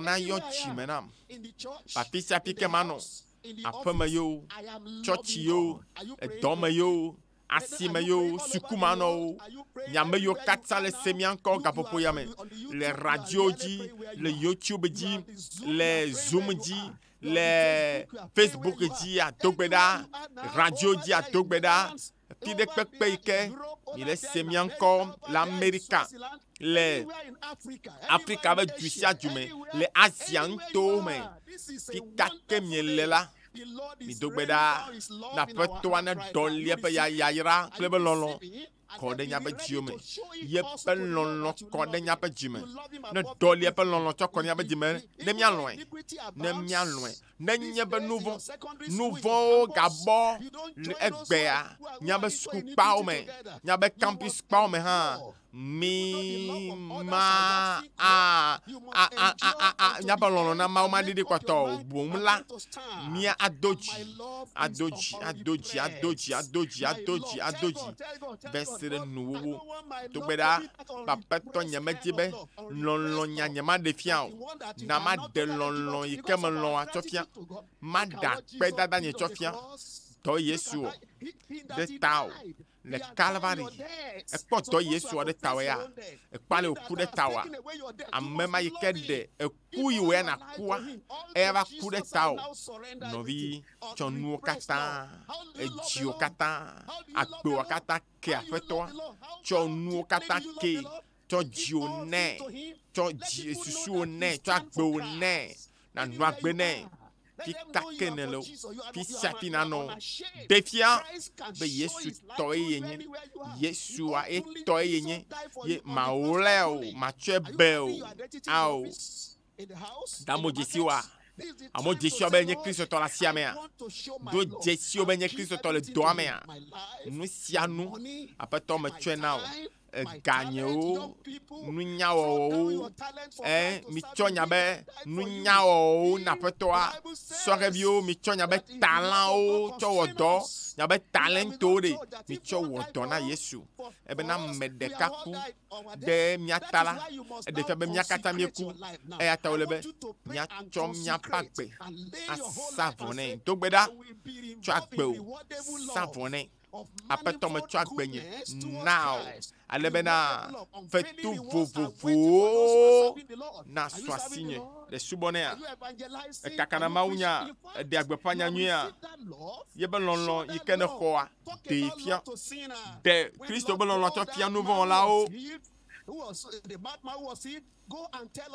lɔlɔ̃ nayɔ dzime nam. Afi sia fi ke manɔ, aƒeme yewo, tsɔtsi yewo, edɔme yewo, asime yewo, suku manɔ wo, miame yiwo katã le se mía ŋkɔ gaƒoƒo ya me, le radio dzi, le YouTube dzi, le Zoom dzi, le Facebook dzi ado gbe ɖa, radio dzi ado gbe ɖa, fi ɖe kpekpe yi ke mi le se mía ŋkɔ le Amerika, le Afrika be du sia du me, le Asia nutowo me, fi ka ke miele la, mido gbe ɖa na Aƒetɔa ne ɖɔli eƒe yayra kple eƒe lɔlɔ̃. kɔ ɖe míaƒe dziwo me. Yeƒe lɔlɔ̃ kɔ ɖe míaƒe dzi me. Ne ɖɔli eƒe lɔlɔ̃ tsɔ kɔ ɖe míaƒe dzi me, ne míalɔ̃e, ne míalɔ̃e. Nenye be nu vɔ̃, nu vɔ̃wo gabɔ le egbea míaƒe sukukpawo me, míaƒe campuskpawo me hã, mi ma a a a a a a míaƒe lɔlɔ̃ na Mawu maɖiɖi kpɔtɔ o. Boŋ la, mía ado dzi, ado dzi, ado dzi, ado dzi, ado dzi, ado dzi, ado dzi va se ɖe nuwuwu. Do gbe ɖa, Aƒetɔ, nyemedi be lɔlɔ̃nya nyemaɖe fia o. Na maɖe lɔlɔ̃ yi ke melɔ̃ atsɔ fia. Maɖe akpedada nye tsɔ fia. Dɔ Yesu wɔ ɖe tawò le Kalvari. Ekpɔ dɔ Yesu wɔ ɖe tawò ya. Ekpɔ ale wòku ɖe tawòa. Ame ma yi ke ɖe eku yi wò ya nàkua, eya va ku ɖe tawò. Nɔvi, tsɔ nuwo katã, edziwò katã, agbewò katã ke Aƒetɔa. Tsɔ nuwo katã ke. Tsɔ dziwò nɛ. Tsɔ dzi susuwò nɛ. Tsɔ agbewò nɛ. Nànɔ agbe nɛ. Fi ka ke nèle o, fi sia fi nànɔ o, ɖe fia be Yesu tɔe yenye. Yesua ye tɔe yenye. Ye mawlɛ o, matsɔe be o. Ao. Da amewo dzesi woa? Amewo dzesi woa be nye Kristotɔ le asia mea? Do dzesi wo be nye Kristotɔ le dɔa mea? Nu sia nu, Aƒetɔ metsɔe na wò. Eganyewo, nunyawɔwɔwo, ɛ, mitsɔ nya be nunyawɔwɔwo na Aƒetɔa. Sɔhɛviwo, mitsɔ nya be talãwo tsɔ wɔ dɔ, nya be talentowo ɖe, mitsɔ wɔ dɔ na Yesu. Ebena ame ɖeka ku ɖe mía ta la, eɖe fia be mía katã míeku. Eya ta wòle be míatsɔ míaƒe agbe asa vɔ nɛ. Do gbe ɖa, tsɔ agbewò sa vɔ nɛ. Aƒetɔ, metsɔ agbenye na wò, ale bena fetu vovovowo nasu asinye. Le subɔnɛa? Ekakana mawunya, eɖea gbeƒã nyanyuia, yebe lɔlɔ̃ yi ke nexɔa, ɖee fia. Ɖe Kristo ƒe lɔlɔ̃ tsɔ fia nuvɔ̃wɔlawo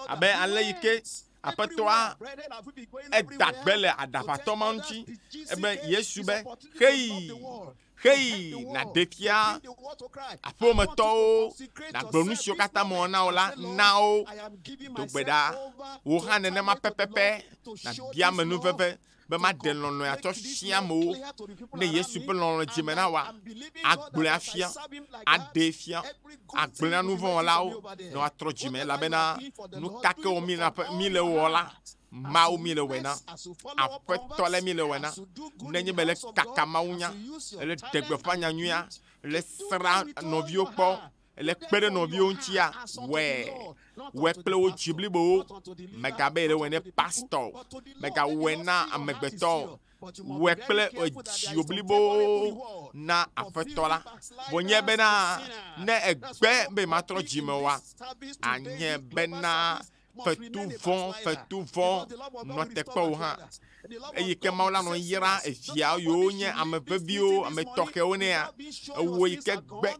abe ale yi ke Aƒetɔa eda gbe le aɖaʋatɔ ma ŋuti ebe Yesu be, Xeyi, xeyi nàɖe fia aƒewometɔwo, nàgblɔ nu siwo katã mewɔ na wò la na wo. Do gbe ɖa, wò hã nenema pɛpɛpɛ nàbia amenuveve be maɖe lɔlɔ̃e atsɔ fia amewo. Ne Yesu ƒe lɔlɔ̃ le dzime na wòa, agblɔe afia, aɖee fia, agblɔe na nuvɔ̃wɔlawo ne woatrɔ dzime elabena nu ka ke wɔm míle wɔ la, Mawu míle wɔe na. Aƒetɔ le míle wɔe na. Nenye be le kaka mawunya, le ɖe gbeƒã nyanyuia, le srã nɔviwo kpɔ, le kpe ɖe nɔviwo ŋutia, wɔe. Wɔe kple wò dzi blibowo. Mègabe yeɖe wɔe ne pastɔ o. Mègawɔe na amegbetɔ o. Wɔe kple dziwò blibowo na Aƒetɔ la. Vɔ nye bena ne ègbe be matrɔ dzime oa, anye bena fetu vɔ̃, fetu vɔ̃ nɔ te kpe wò hã. Eyi ke Mawu la nɔ yra evia yiwo nye ame veviwo, ame tɔxɛwo nɛa, ewò yi ke gbe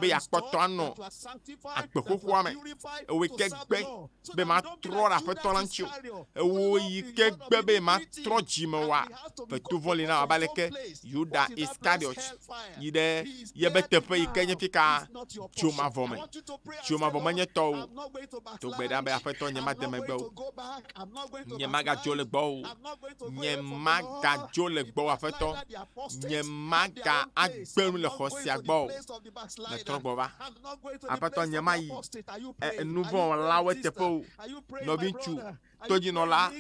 be yeakpɔtɔ anɔ agbe xoxoa me. Ewòe ke gbe be matrɔ ɖe Aƒetɔ la ŋuti o. Ewò yi ke gbe be matrɔ dzime oa, fetu vɔ̃ li na wò abe aleke Yuda Iskariot yi ɖe yebe teƒe yi ke nye fika dzo mavɔ me. Dzo mavɔ menye tɔwò o. Do gbe ɖa be Aƒetɔ nyemade megbe o. Nyemagadzo le gbɔwò o. Nyemagadzo le gbɔwò Aƒetɔ. Nyemaga agbe nu le xɔ sia gbɔ o. Metrɔ gbɔ va. Aƒetɔ, nyemayi nuvɔ̃wɔlawo teƒe o. Nɔviŋutsu, todzinɔla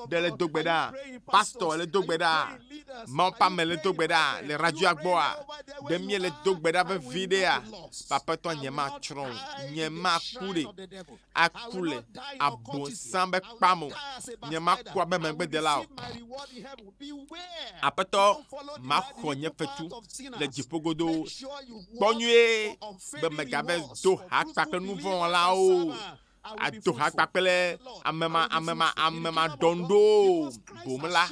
ɖe le do gbe ɖa. Pastɔ le do gbe ɖa. Mawu ƒe ame le do gbe ɖa le radioa gbɔa. Ɖe míele do gbe ɖa vevi ɖea? Aƒetɔ, nyematsrɔ̃ o. Nyemaku ɖe. Aku le Abosam ƒe kpa me o. Nyemaku abe megbedela o. Aƒetɔ, maxɔ nye fetu le dziƒo godoo. Kpɔ nyuie be mègave do ha kpakple nuvɔ̃wɔlawo o, ado ha kpakple ame ma, ame ma, ame maɖɔŋuɖowo o. Boŋ la,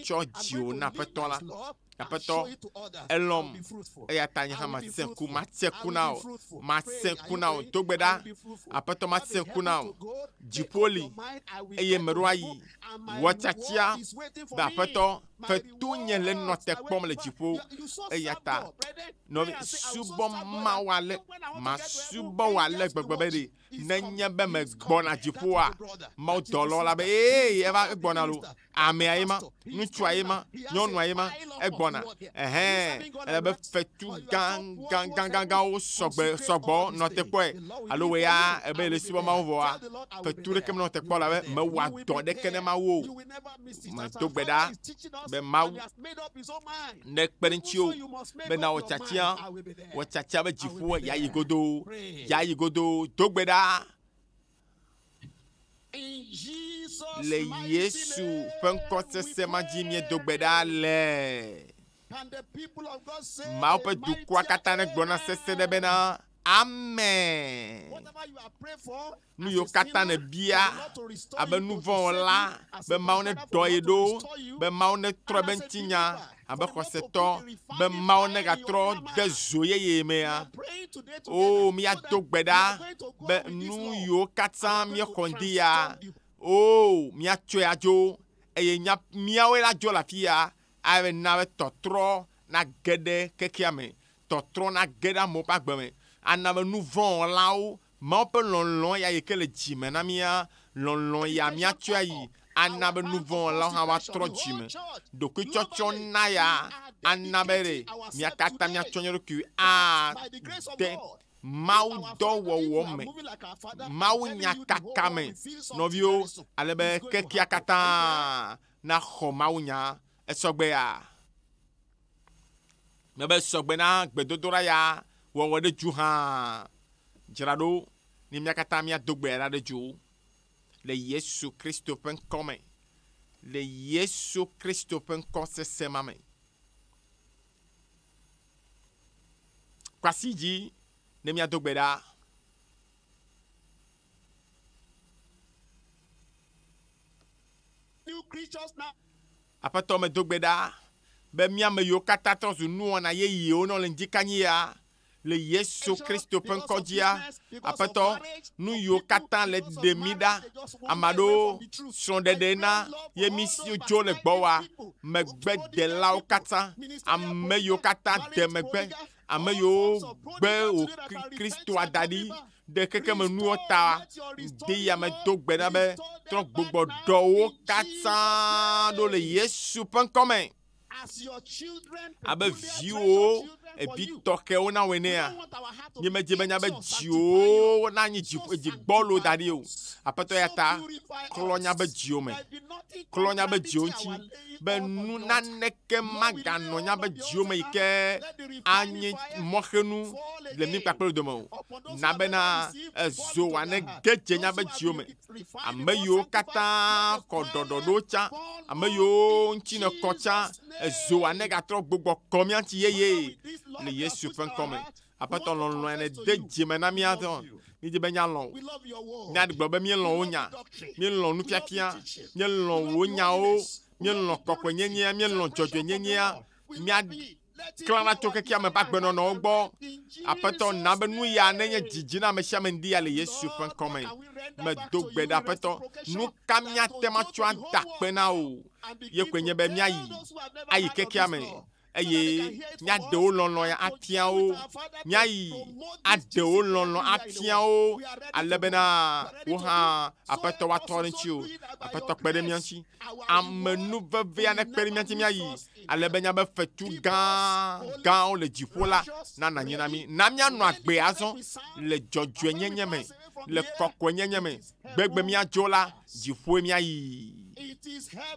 tsɔ dziwò na Aƒetɔ la. Aƒetɔ, elɔ̃m eya ta nye hã masẽ ku, masẽ ku na wò, masẽ ku na wò. Do gbe ɖa, Aƒetɔ masẽ ku na wò. Dziƒo li eye meɖo ayi. Wɔ tiatia be Aƒetɔ fetu nye le nɔ te kpɔm le dziƒo. Eya ta nɔvi subɔ Mawu ale, masubɔ wò ale gbegbe be ɖe nenye be megbɔna dziƒoa, Mawu dɔlɔ la be ee eva egbɔna lo. Amea ye ma, ŋutsua ye ma, nyɔnua ye ma, egbɔna. Ɛhɛn, ele be fetu gã gã gã gã gãwo sɔgbe sɔgbɔ nɔ te kpɔe. Alo wò ya ebe le subɔ Mawu vɔa, fetu ɖeke menɔ te kpɔ la be mewɔa dɔ ɖeke ne Mawu o. Medo gbe ɖa be Mawu nekpe ɖe ŋutiwò be nawɔ tiatia, wɔ tiatia be dziƒo yeayi godoo, yeayi godoo. Do gbe ɖa le Yesu ƒe ŋkɔ sese ma dzi míedo gbe ɖa le. Mawu ƒe dukɔa katã negblɔ na sese ɖe bena, Amen. Nu yiwo katã nèbia abe nu vɔ̃ wɔla be Mawu neɖɔ ye ɖo, be Mawu netrɔ eƒe ŋutinya abe xɔsetɔ, be Mawu negatrɔ de zo yeye mea. O, míado gbe ɖa be nu yiwo katã míexɔ ŋdi ya, o, míatsɔe adzo eye nya míawoe la dzo le afi ya ava na be tɔtrɔ nage ɖe xexea me, tɔtrɔ nage ɖe amewo ƒe agbe me, ana be nu vɔ̃ wɔlawo Mawu ƒe lɔlɔ̃ ya yi ke le dzi me na mía, lɔlɔ̃ ya míatsɔe ayi ana be nu vɔ̃ wɔlawo hã woatrɔ dzi me. Ɖokuitsɔtsɔ na ya ana be ɖe mía katã míatsɔ mía ɖokui ade Mawu dɔwɔwɔ me, Mawu nyakaka me, nɔviwo, ale be xexea katã naxɔ Mawu nya. Esɔgbea? Mebe sɔgbe na gbedodoɖa ya wɔwɔ ɖe dzu hã. Dzra ɖo ne mía katã míado gbe ɖa ɖe dzo le Yesu Kristo ƒe ŋkɔ me. Le Yesu Kristo ƒe ŋkɔ sese ma me. Kwasi dzi ne míado gbe ɖa. Aƒetɔ, medo gbe ɖa be mía ame yiwo katã trɔ zu nuwɔna yeyewo ne wole ŋdikanyi ya le Yesu Kristo ƒe ŋkɔ dzia. Aƒetɔ, nu yiwo katã le ɖe mí ɖa, ame aɖewo srɔ̃ɖeɖe na ye mí dzo le gbɔwòa, megbedelawo katã, ame yiwo katã de megbe, ame yiwo gbe wò Kristoa da ɖi ɖe xexemenuwo ta, ŋdi ya medo gbe ɖa be trɔ gbugbɔ ɖɔwo katã ɖo le Yesu ƒe ŋkɔ me. Abe viwòwo, evi tɔxɛwo na wò enea, míemedi be míabe dziwo nanyi dzigbɔlo da ɖi o. Aƒetɔ ya ta, klɔ míabe dziwo me, klɔ míabe dziwo ŋuti be nu naneke maganɔ míabe dziwo me yi ke anye mɔxenu le mí kpakple wò dome o. Na bena ezo wòane ge dze míabe dziwo me. Ame yiwo katã xɔ ɖɔɖɔɖo tsã, ame yiwo ŋuti nèkɔ tsã, ezo wòanegatrɔ gbugbɔ kɔ mía ŋuti yeye le Yesu ƒe ŋkɔ me. Aƒetɔ lɔlɔ̃e nède dzi me na mía tɔ. Mídi be míalɔ̃ wò. Míagblɔ be míelɔ̃ wò nya, míelɔ̃ nufiafia, míelɔ̃ wò nyawo, míelɔ̃ kɔkɔenyenyea, míelɔ̃ dzɔdzɔenyenyea. Míaklã ɖa tso xexea me ƒe agbenɔnɔwo gbɔ. Aƒetɔ, na be nu ya nenye didi na ame sia ame ŋdi ya le Yesu ƒe ŋkɔ me. Medo gbe ɖa, Aƒetɔ, nu ka míate ŋu atsɔ ada akpe na wò? Ye koe nye be míayi ayi xexea me eye míaɖe wo lɔlɔ̃ ya afia wo. Míayi aɖe wo lɔlɔ̃ afia wo ale bena wo hã Aƒetɔ woatrɔ ɖe ŋutiwò. Aƒetɔ kpe ɖe mía ŋuti. Amenuvevea nekpe ɖe mía ŋuti míayi ale be míabe fetu gã gãwo le dziƒo la nanɔ anyi na mí. Na míanɔ agbe azɔ le dzɔdzɔenyenye me, le kɔkɔenyenye me. Gbegbe míadzo la, dziƒoe míayi.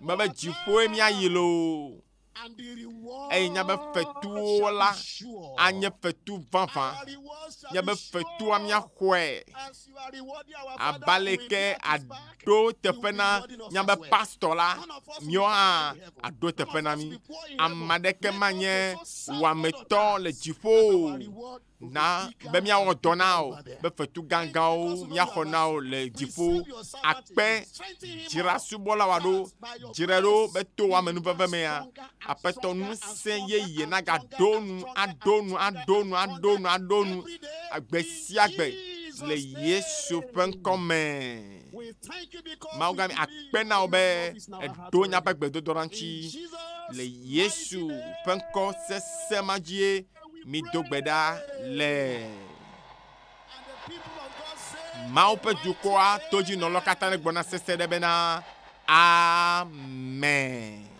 Mebe dziƒoe míayi loo. Eye míabe fetuwo la anye fetu vavã. Míabe fetua míaxɔe abe aleke aɖo teƒe na míabe pastɔ la, míawo hã aɖo teƒe na mí. Ame aɖeke manye wɔametɔ le dziƒo o. Na be míawɔ dɔ na wò be fetu gãgãwo míaxɔ na wò le dziƒo. Akpe dzra subɔlawoa ɖo, dzrae ɖo be to wò amenuveve mea, Aƒetɔ ŋusẽ yeye nagaɖo nu, aɖo nu, aɖo nu, aɖo nu, aɖo nu gbe sia gbe le Yesu ƒe ŋkɔ me. Mawu gã mi akpe na wò be èɖo míaƒe gbedodoɖa ŋuti le Yesu ƒe ŋkɔ sesẽ ma dzie mido gbe ɖa le. Mawu ƒe dukɔa todzinɔlawo katã negblɔ na sesẽ ɖe bena, Amen.